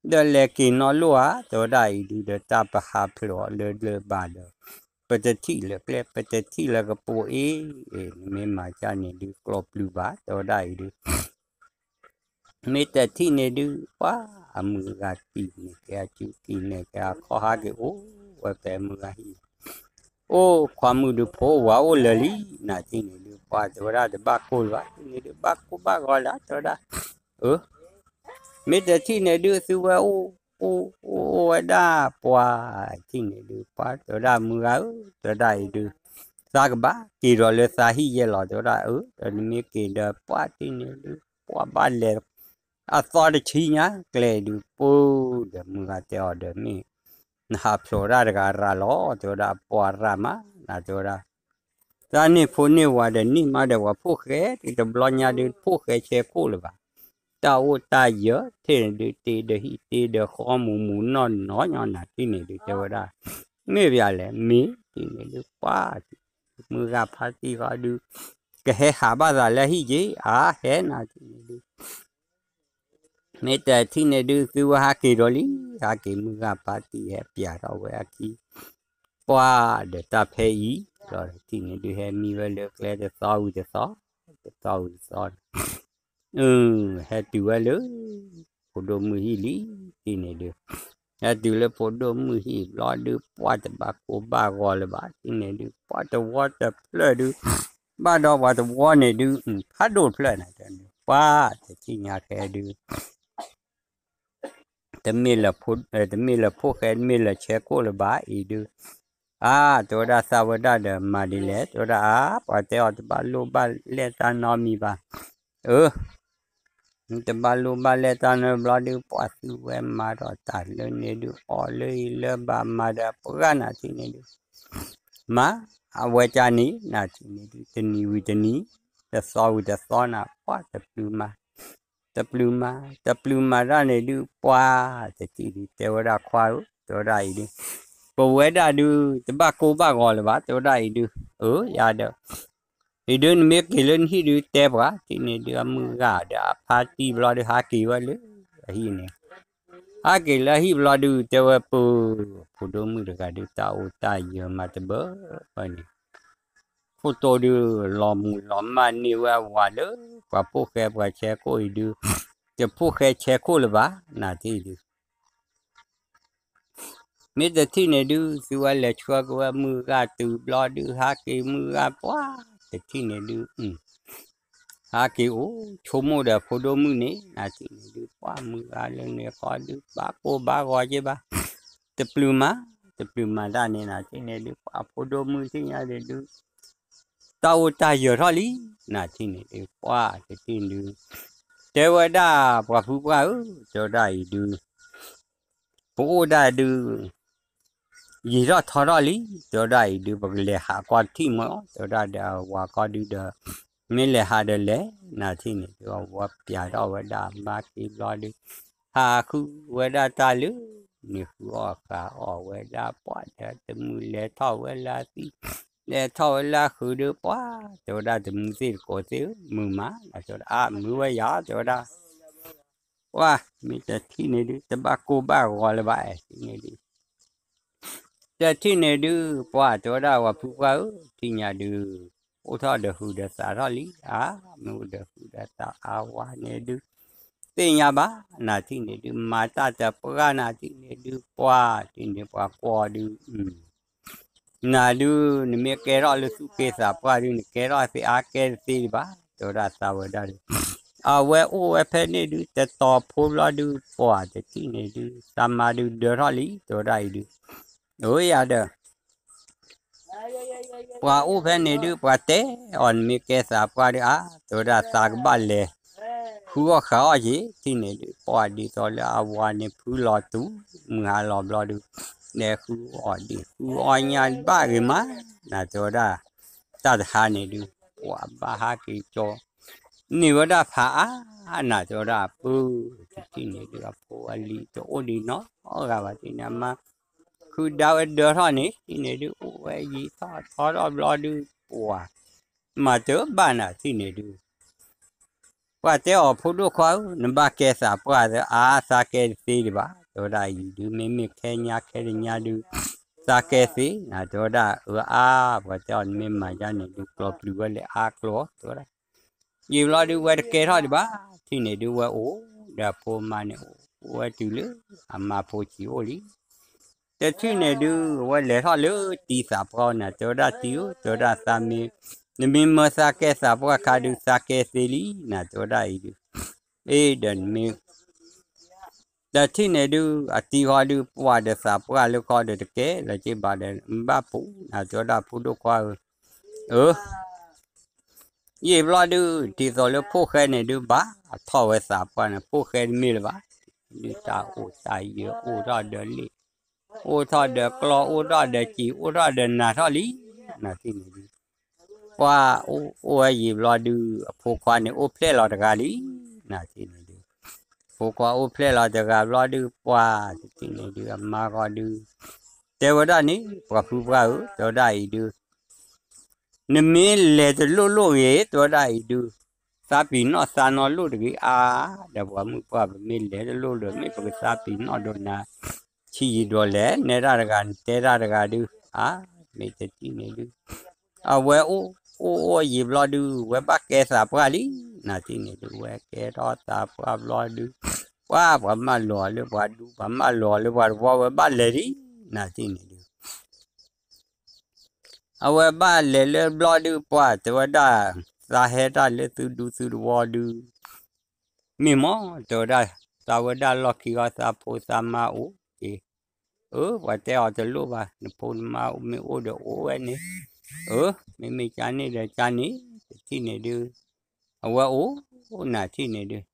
ဒီးလဲၤက့ၤနီၢ်လိၣ်ဧါ တဲဝဲဒၣ်အံၤဒုး ဒီးတၢ်ပဟးဖျိးအီၤလၢလၢၢ်ဘၣ်ဒီး ပတထံၣ်လၢကျဲ ပတထံၣ်လၢကပိာ်အ့ၣ် နမ့ၢ်မၤကၢ်န့ၣ်ဒုး ကျိးပျုၤဘၣ် တဲဝဲဒၣ်အံၤဒုး မ့ၢ်တထံၣ်န့ၣ်ဒုး ပှၤအမုၢ်ဂၤကံၣ်န့ၢ်က့ၤအစု ကံၣ်န့ၢ်က့ၤအခီၣ် ဟးက့ၤအိၣ်ဝဲဖဲမုၢ်ဂၤဟံၣ် အိၣ်ခွါမုၣ်ဒုး ဖိဝၤအိၣ်လၢာ်လံ နၤထံၣ်န့ၣ်ဒုး ပှၤတဲဝဲဒၣ်တဘၣ်ကိၢ်လၢၤဘၣ် ထံၣ်န့ၣ်ဒုး ဘၣ်ကိၢ်ဘၣ်ဂီၤလၢၤ တဲဝဲဒၣ် အၢ မ့ၢ်တထံၣ်န့ၣ်ဒုး သုဝဲအိၣ် အိၣ် အိၣ်ဝဲဒၣ်ပှၤ ထံၣ်န့ၣ်ဒုး ပှၤတဲဝဲဒၣ် မုၢ်ဂၤဧၢ တဲဝဲဒၣ်အံၤဒုး သးကဘၣ်က့ၤဒီးလၢသးဟံၣ်ယဲလီၤ တဲဝဲဒၣ် အၢ ဒီးနမ့ၢ်က့ၤဒီးပှၤထံၣ်န့ၣ်ဒုး ပှၤဘၣ်လဲၤ အသီတဆံညါကျဲဒုး ပၢ်ဒီးမုၢ်ဂၤတဲအီၤဒီး မ့ၢ်နဟးဖျိးတၢ်တဂၤရၤလီၤ တဲဝဲဒၣ် ပှၤရၤမး နၤတဲဝဲဒၣ် တၢ်န့ၣ်ဖိန့ၢ်ဝၤဒီးန့ၢ်မးဒီး ပှၤဖိၣ်ဃဲတဘျီညါဒုး ဖိၣ်ဃဲဆဲခိၣ်လၢၤဘၣ် တၢ်အိၣ်တၢ်ယၢၤ ထဲန့ၣ်ဒုး တ့ဒီးဟံၣ်တ့ဒီးဃီ မူးမူးနီၢ်နီၢ်ညီနၤထံၣ်န့ၣ်ဒုး တဲဝဲဒၣ် မ့ၢ်ပယၤလဲၣ် မ့ၢ်ထံၣ်န့ၣ်ဒုး ပှၤ မုၢ်ဂၤဖါတံၢ်ဃီဒုး ကဟဲဟးဘၣ်သးလၢဟံၣ်က့ၤ အါ ဟဲနၤထံၣ်န့ၣ်ဒုး မ့ၢ်တထံၣ်န့ၣ်ဒုး သုဝဲဟးက့ၤဒီးလံ ဟးက့ၤမုၢ်ဂၤဖါတံၢ်ဟဲပျးထီၣ်ဝဲအခံ ပှၤဒီးတၢ်ဖဲအံၤ ဒီးထံၣ်န့ၣ်ဒုး ဟဲမံဝဲလၢကျဲတသီဝံၤတသီ တသီဝံၤတသီန့ၣ် အၢ ဟဲတုၤဝဲလၢ ဖိဒိၣ်မုၣ်ဟံၣ်လံ ထံၣ်န့ၣ်ဒုး ဟဲတုၤလၢဖိဒိၣ်မုၣ်ဟံၣ်ဘျီဒုး ပှၤတဘၣ်ကိၢ်ဘၣ်ဂီၤလၢၤဘၣ် ထံၣ်န့ၣ်ဒုး ပှၤတဝီတဖျၢၣ်ဒုး ဘၣ်ဒီးပှၤတဝီန့ၣ်ဒုး ဖးဒိၣ်တဖျၢၣ်န့ၣ် ပှၤတထံၣ်ညါခဲဒုး တမ့ၢ်လၢဖိ တမ့ၢ်လၢဖိၣ်ဃဲ တမ့ၢ်လၢဆဲခိၣ်လၢၤဘၣ်အံၤဒုး အါ တဲဝဲဒၣ်သးဝဲဒၣ်ဒီးမၤဒ်လဲၣ် တဲဝဲဒၣ်အါ ပှၤတဲအီၤ တဘၣ်လိၣ်ဘၣ်လဲၣ်တၢ်နီတမံၤဘၣ် အၢ တဘၣ်လိၣ်ဘၣ်လဲၣ်တၢ်နီတဘျီဒုး ပှၤသုဝဲမၤဒီးတၢ်လၢန့ၣ်ဒုး အီၣ်လၢအံၤလၢဘၣ် မၤဒီးပှၤဂၤနၤထံၣ်န့ၣ်ဒုး မၤ အဝဲကၢ်န့ၣ် နၤထံၣ်န့ၣ်ဒုး တနံၤဝံၤတနံၤ တသီဝံၤတသီနၤ ပှၤတပျုၤမၤ တပျုၤမၤ တပျုၤမၤတၢ်န့ၣ်ဒုး ပှၤတထံၣ်ဒုး တဲဝဲဒၣ်ခွါဧၢ တဲဝဲဒၣ်အံၤဒုး ပဝဲဒၣ်ဒုး တဘၣ်ကိၢ်ဘၣ်ဂီၤလၢၤဘၣ် တဲဝဲဒၣ်အံၤဒုး အၢ ယၤဒီး အံၤဒုး နမ့ၢ်က့ၤလၢနဟံၣ်ဒုး တဲပှၤ ထံၣ်န့ၣ်ဒုး အမုၢ်ဂၤဒီးအဖါတံၢ်ဘျီဒုး ဟးက့ၤဝဲလၢအဟံၣ်န့ၣ် ဟးက့ၤလၢအဟံၣ်ဘျီဒုး တဲဝဲပၢ် ဖိဒိၣ်မုၣ်တဂၤဒုး တၢ်အိၣ်တၢ်ယၢၤမၤတဘၣ်ဘၣ်န့ၣ် ခိၣ်တိဒုး လီၤမူၤလီၤမၢ်န့ၢ်ဝဲအဝၤလၢ ပှၤဖိၣ်ဃဲပှၤဆဲခိၣ်အံၤဒုး တဖိၣ်ဃဲဆဲခိၣ်လၢၤဘၣ် နၤထံၣ်ဒုး မ့ၢ်တထံၣ်န့ၣ်ဒုး သုဝဲလဲၤဆှၢက့ၤဝဲမုၢ်ဂၤတုၤဘျီဒုး ဟးက့ၤမုၢ်ဂၤပှၤ တထံၣ်န့ၣ်ဒုး ဟးက့ၤအိၣ်ဆိကမိၣ်ဒီးဖိဒိၣ်မုၣ်န့ၣ် နၤထံၣ်န့ၣ်ဒုး ပှၤမုၢ်ဂၤလၢန့ၣ်ဃီဒုး ဘၣ်ကိၢ်ဘၣ်ဂီၤက့ၤဘၣ် တပျုၤမၤ တပျုၤမၤတၢ်န့ၣ် နၤထံၣ်န့ၣ်ဒုး ပှၤဖိဒိၣ်မုၣ်ထံၣ်ညါဒုး တၢ်အိၣ်တၢ်ယၢၤထီၣ်လံ နၤထံၣ်န့ၣ်ဒုး ပှၤတထံၣ်ဒုး တဲဝဲဒၣ်ပှၤဖုပှၢ်ဧၢ တဲဝဲဒၣ်အံၤဒုး ပအိၣ်ဒၣ်ဒုး ယံာ်ထီၣ်ထီထီၣ်လံ တဲဝဲဒၣ်အံၤဒုး ပကလဲၤဟးကွၢ်ထံၣ်မၢ်လီၤ တဲဝဲဒၣ်ဒီးအဝၤကီၢ်ဒုးဒီး မ့ၢ်လဲၤဟးဒီးလဲၤ နၤထံၣ်န့ၣ်ဒုး အဝဲပျးထီၣ်ဝဲဒၣ်မါက့ၤဘျီဒုး ဟးဃုဝဲဒၣ်တၢ်လၢ န့ၣ်ဃုအီၣ်ဃုအီၣ်ဝဲဒၣ်ပှၢ်ဒီးတမုာ်လဲၤထီၣ်ဝဲလၢသံ လဲၤထီၣ်ဝဲလၢဃုာ်ဒုးပှၢ် တဲဝဲဒၣ်တမုာ်သ့ၣ်တကိးသ့ၣ်ဧၢ မုာ်မး တဲဝဲဒၣ်အါမုာ်ဝဲယၤ တဲဝဲဒၣ် ပှၢ် မ့ၢ်တထံၣ်န့ၣ်ဒုး တဘၣ်ကိၢ်ဘၣ်ဂီၤလၢၤဘၣ် ထံၣ်န့ၣ်ဒုး တထံၣ်န့ၣ်ဒုး ပှၢ် တဲဝဲဒၣ်ဝၤဖုပှၢ်ဧၢ ထံၣ်ညါဒုး အိၣ်ထီၣ်ဒီးဟုးဒီးသးထီၣ်လံ အါ မ့ၢ်အိၣ်ဒီးဟုးဒီးသးအါဝဲန့ၣ်ဒုး သ့ၣ်ညါဘၣ် နၤထံၣ်န့ၣ်ဒုး မၤတၢ်တပှၢ် နၤထံၣ်န့ၣ်ဒုး ပှၢ် ထံၣ်န့ၣ်ပှၤကွီၢ်ဒုး နၤဒုး နမ့ၢ်ကဲထီၣ်လၢသူၣ်က့သးပှၢ်ဒုး နကဲထီၣ်သ့အါကဲတသ့ဒံးဘၣ် တဲဝဲဒၣ်သးဝဲဒၣ်ဒုး အဝဲအိၣ်ဝဲဖဲန့ၣ်ဒုး တတီၤဖိဘျီဒုး ပှၢ်တထံၣ်န့ၣ်ဒုး သးမါဒုးဒၢထီၣ်လံ တဲဝဲဒၣ်အံၤဒုး အိၣ်ယၤဒီး ပှၤအိၣ်ဖဲန့ၣ်ဒုး ပှၤတဲအီၤ နမ့ၢ်ကဲသးပှၢ်ဒုးအါ တဲဝဲဒၣ်သးကဘၣ်လဲၤ ဃုအီၣ်ဃုအီၣ်က့ၤ ထံၣ်န့ၣ်ဒုး ပှၢ်ဒ်သိးလၢအဝၤန့ၣ်ဖုလီၤတူာ် မုၢ်ဟါလီၤဘျီဒုး လဲၤဃုအီၣ်ဒံး ဃုအီၣ်ညါဘၣ်ဂ့ၤမး နၤတဲဝဲဒၣ် တၢ်တဟါန့ၣ်ဒုး ပှၤဘၣ်ဟးက့ၤကၠီ န့ၢ်ဝဲဒၣ်ဖးအါ နၤတဲဝဲဒၣ်အပုၢ် တထံၣ်န့ၣ်ဒုး အဖိအလံၤတအိၣ်ဒံးနီတဂၤဘၣ် ထံၣ်န့ၣ်အမါ ခုဒါဝဲဒၢထီၣ်န့ၣ် ထံၣ်န့ၣ်ဒုး အိၣ်ဝဲယံာ်ထီၣ်ထီထီၣ်ဘျီဒုး ပှၤ မၤတဘၣ်နၤထံၣ်န့ၣ်ဒုး ပှၤတဲအီၤဖိဒိၣ်ခွါဧၢ နဘၣ်ကဲသးပှၢ်သၢအါ သးကဲတသ့ဒံးဘၣ် တဲဝဲဒၣ်အံၤဒုး မ့မ့ၢ်ခဲညါခဲတညါဒုး သးကဲသ့ နၤတဲဝဲဒၣ်အၢအါ ပှၤတဲအီၤနမ့ၢ်မၤယါန့ၣ်ဒုး ကျီၢ်ပျုၤဝဲလဲၤအါကျိၤ တဲဝဲဒၣ် ယံာ်ဘျီဒုး ဝဲတကဲထီၣ်ဒံးဘၣ် ထံၣ်န့ၣ်ဒုး ဝဲအိၣ်ဒီးအဖိမါန့ၣ် အိၣ်ဝဲတုၤလၢ အမါဖိဆံးအိၣ်လံ တထံၣ်န့ၣ်ဒုး အဝဲလဲၤထီၣ်လၢတံၤသးပှၢ်အအိၣ် နၤတဲဝဲဒၣ်တံၤဧၢ တဲဝဲဒၣ်သးမ့ၢ် နမ့ၢ်မၢသးကဲသးပှၢ်ခါဒုး သးကဲသ့လံ နၤတဲဝဲဒၣ်အံၤဒုး အ့ဒီးနမ့ၢ် တထံၣ်န့ၣ်ဒုး အတံၤဃီဒုး ပှၢ်ဒီးသးပှၢ်လၢခီဒီးတကဲလၢၤက့ၤဘၣ်ဒီး နဘၣ်ပူၤ နၤတဲဝဲဒၣ်ဖိဒိၣ်ခွါဧၢ အၢ ယံာ်ဘျီဒုး ဒ်သိးလၢဖိၣ်ဃဲန့ၣ်ဒုး ဘၣ်ထီၣ်ဝဲသးပှၢ်န့ၣ် ဖိၣ်ဃဲတမ့ၢ်လၢၤဘၣ် ဒုးတၢ်အိၣ်တၢ်ယၢၤအိၣ်ထီၣ်ဒီးလ့ၣ် အိၣ်ထီၣ်ဒီးကျီၢ် အိၣ်ထီၣ်ဒီးစံာ် အိၣ်ထီၣ်ဒီးနးထီၣ်လံ နၤထံၣ်န့ၣ်ဒုး ပှၢ်အိၣ်အိၣ်ဝဲယံာ်ဘျီဒုး အဖိခွါန့ၣ် အိၣ်ဖျဲၣ်လီၤတဂၤလံ နၤထံၣ်န့ၣ်ဒုး ဖိခွါအိၣ်ဖျဲၣ်လီၤတဂၤဘျီဒုး ပှၢ်တထံၣ်န့ၣ်ဒုး အမါဃီဒုး တဲဝဲဒၣ်န့ၣ် ပှၤဖုပှၢ်ဧၢ တဲဝဲဒၣ်အံၤဒုး နမ့ၢ်လဲၤတလိၣ်လိၣ်ဂ့ၤ တဲဝဲဒၣ်အံၤဒုး သးပ့ၤနီၣ်သးနီၣ်လိၣ်တဂ့ၤအါ ဒီးပှၤမုၣ်ပှၢ် ပမ့ၢ်လဲၤတလိၣ်ဒီး မ့ၢ်ပကသးပ့ၤနီၣ်ဒိးနၤ ဆံးယံာ်ဒိၣ်လဲၣ် နဲဒၣ်တဂၤ နတဲဒၣ်တဂၤဒုး အါ မ့ၢ်တထံၣ်န့ၣ်ဒုး အဝဲအိၣ်အိၣ်အိၣ်ယံာ်ဘျီဒုး ဝဲဘၣ်ကဲသးပှၢ်လံ နၤထံၣ်န့ၣ်ဒုး ဝဲကဲထီၣ်သးပှၢ်ဘျီဒုး ပှၢ်ပှၤမၢလီၤလၢပှၤဒူ ပှၤမၢလီၤလၢပှၤတဝီ ဝဲဘၣ်လဲၤလံ နၤထံၣ်န့ၣ်ဒုး အဝဲဘၣ်လဲၤလၢဘျီဒုး ပှၢ်တဲဝဲဒၣ် သးဟဲတၢ်လၢသုဒူသုသဝီဒုး မ့ၢ်မ့ၢ် တဲဝဲဒၣ် သးဝဲဒၣ်လီၢ်ခံဂီၢ် သးဖိသးမါအိၣ်က့ၤ အၢ ပှၤတဲအီၤတလိၣ်ဘၣ် နဖိနမါမ့ၢ်အိၣ်ဒီးအိၣ်ဝဲန့ၣ် အၢ မ့မ့ၢ်ကန့ၣ်ဒီးကန့ၣ် တထံၣ်န့ၣ်ဒုး အဝဲအိၣ်နၤထံၣ်န့ၣ်ဒုး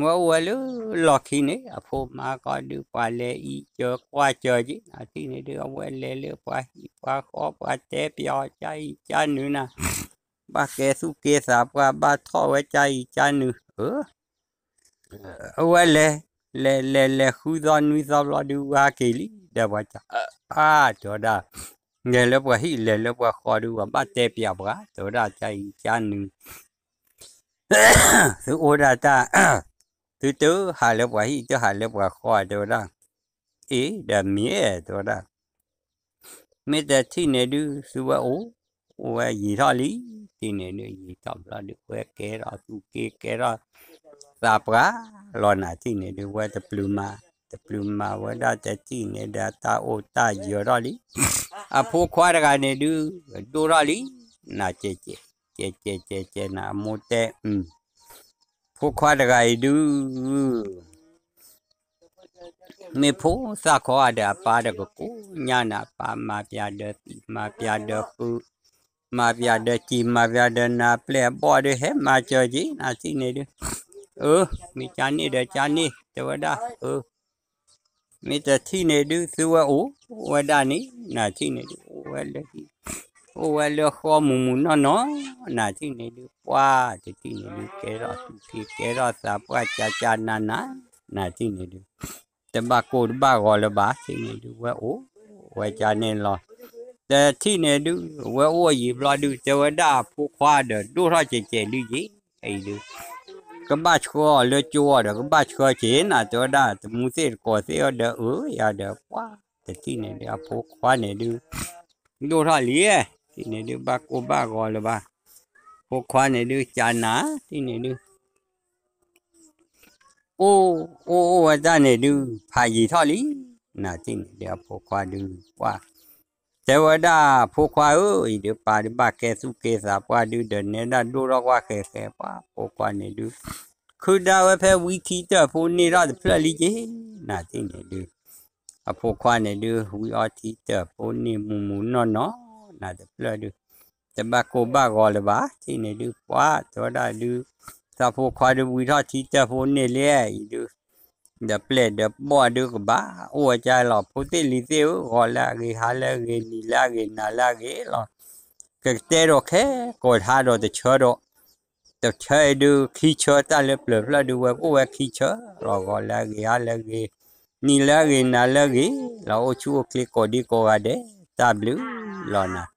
ဝဲအိၣ်ဝဲလၢလီၢ်ခံန့ၣ် အဖိမါကီဒုး ပှၤလဲၤအံၤစၢၤကွၢ်စၢၤက့ၤ နၤထံၣ်န့ၣ်ဒုး အဝဲလဲၤလၢပှၤဟံၣ်ပှၤဃီ ပှၤတဲပျီကၢ်အံၤကၢ်နုၤနၤ ဘၣ်ကဲသူၣ်က့သးပှၢ် ဘၣ်ထီၣ်ဝဲကၢ်အံၤကၢ်နုၤ အၢ အဝဲလဲၤ လဲၤလဲၤလဲၤ ဃုသီနွံသီဘျီဒုး ဝါက့ၤလံ ဒီးပှၤ အါ တဲဝဲဒၣ် လဲၤလၢပှၤဟံၣ် လဲၤလၢပှၤဃီဒုး ပှၤဘၣ်တဲပျီပှၤ တဲဝဲဒၣ် ကၢ်အံၤကၢ်နုၤ သုအိၣ်ဒၣ်တၢ် သုတဟးလၢပှၤဟံၣ် တဟးလၢပှၤဃီ တဲဝဲဒၣ် အ့ ဒီးမ့ၢ် တဲဝဲဒၣ် မ့ၢ်တထံၣ်န့ၣ်ဒုး သုဝဲအိၣ် အိၣ်ဝဲယံာ်ထီၣ်လံ ထံၣ်န့ၣ်ဒုး ယံာ်ထီၣ်ဘျီဒုး ဝဲကဲထီၣ်သူၣ်က့ ကဲထီၣ်သးပှၢ်လီၤ နၤထံၣ်န့ၣ်ဒုး ဝဲတပျုၤမၤ တပျုၤမၤဝဲဒၣ်တထံၣ်န့ၣ်ဒီး တၢ်အိၣ်တၢ်ယၢၤထီၣ်လံ အဖိခွါတဂၤန့ၣ်ဒုး ဒိၣ်ထီၣ်လံ နၤကဲကဲ ကဲကဲကဲကဲ နၤအမိၢ်တဲ ဖိခွါတဂၤအံၤဒုး မ့ၢ်ဖိသၣ်ခီဂာ်ဒီးအပၢ်ဒီးကကိးညါနၤ အပၢ်မၤပျးဒီးသံး မၤပျးဒီးဃု မၤပျးဒီးစံာ် မၤပျးဒီးနၤ ပျဲၢ်အဘီၣ်ဒုး ဟဲမၤစၢၤက့ၤ နၤထံၣ်န့ၣ်ဒုး အၢ မ့ၢ်ကန့ၣ်ဒီးကန့ၣ် တဲဝဲဒၣ် အၢ မ့ၢ်တထံၣ်န့ၣ်ဒုး သုဝဲအိၣ်ဝဲဒၣ်န့ၣ် နထံၣ်န့ၣ်ဒုး အိၣ်ဝဲလၢဟံၣ် အိၣ်ဝဲလၢဃီမူးမူးနီၢ်နီၢ် နထံၣ်န့ၣ်ဒုး ပှၢ် တထံၣ်န့ၣ်ဒုး ကဲထီၣ်သူၣ်က့ၤ ကဲထီၣ်သးပှၢ် ကၠးကၠးနးနး နထံၣ်န့ၣ်ဒုး တဘၣ်ကိၢ်တဘၣ်ဂီၤလၢၤဘၣ် ထံၣ်န့ၣ်ဒုး ဝဲအိၣ်ဝဲကၠါန့ၣ်လီၤ. တထံၣ်န့ၣ်ဒုး ဝဲအိၣ်ယံာ်ဘျီဒုး တဲဝဲဒၣ်အဖိခွါဒီး ဒိၣ်ထီၣ်ကဲးကဲးဒုးယ့ၢ် အံၤဒုး ကဘၣ်ဆှၢအီၤလၢကၠိအီၤဒီး ကဘၣ်ဆှၢက့ၤနၤ တဲဝဲဒၣ် တမူသ့ၣ်တကိးသ့ၣ်အီၤဒီး အၢ ယၤဒီး ပှၢ် တထံၣ်န့ၣ်ဒုး အဖိခွါန့ၣ်ဒုး ဒိၣ်ထီၣ်လံ ထံၣ်န့ၣ်ဒုး ဘၣ်ကိၢ်ဘၣ်ဂီၤလၢၤဘၣ်. ဖိခွါန့ၣ်ဒုး ကၠးနး ထံၣ်န့ၣ်ဒုး အိၣ် အိၣ်အိၣ်ဝဲတၢ်န့ၣ်ဒုး ဖးယံာ်ထီၣ်လံ. နၤထံၣ်န့ၣ်ဒုး အဖိခွါဒုး ပှၢ် တဲဝဲဒၣ်ဖိခွါဧၢ, အံၤဒုးပၢ်ဒုးဘၣ်ကဲသူၣ်ကဲသးပှၢ်ဒုး ဒီးနဲဒၣ်ဒိၣ်ထီၣ်ကွၢ်ဃဲၤဃဲၤပှၢ် ဖိခွါန့ၣ်ဒုး ခုဒါဝဲဖဲဝံထံတၢၢ်ဖိန့ၢ်ထီၣ်တဖျၢၣ်လံက့ၤ. နၤထံၣ်န့ၣ်ဒုး အဖိခွါန့ၣ်ဒုး ဝံအီထံတၢၢ်ဖိန့ၢ်မူးမူးနီၢ်နီၢ် နၤတဖျၢၣ်ဒုး တဘၣ်ကိၢ်ဘၣ်ဂီၤလၢၤဘၣ်. ထံၣ်န့ၣ်ဒုး ပှၢ် တဲဝဲဒၣ်ဒုး သးဖိခွါဒုး ဝံထီၣ်ထံတၢၢ်ဖိန့ၢ်လံ အံၤဒုး ဒီးပျဲၢ်ဒီးဘီၣ်ဒုးကဘၣ် အိၣ်ဝဲကၢလီၤ ဖိသ့ၣ်လံၤသ့ၣ်ဧၢ, ဂီၤလၢအဂ့ၤ ဟါလၢအဂ့ၤ နံၤလၢအဂ့ၤနၤလၢအဂ့ၤလီၤ. ကကတဲဒီးခဲကိာ်ထါဒီးတဆၢဒီး တဆၢအံၤဒုး ခံဆၢတၢ်လၢပျၢၤဖျၢၣ်ဒုး ဝဲကအိၣ်ဝဲခံဆၢလီၤ. ဂီၤလၢအဂ့ၤ ဟါလၢအဂ့ၤ နံၤလၢအဂ့ၤ နၤလၢအဂ့ၤလီၤ. အိၣ်ဆူၣ်အိၣ်ချ့ကိးဒံကိးဂၤဒဲး တၢ်ဘျုးလီၤနၤ.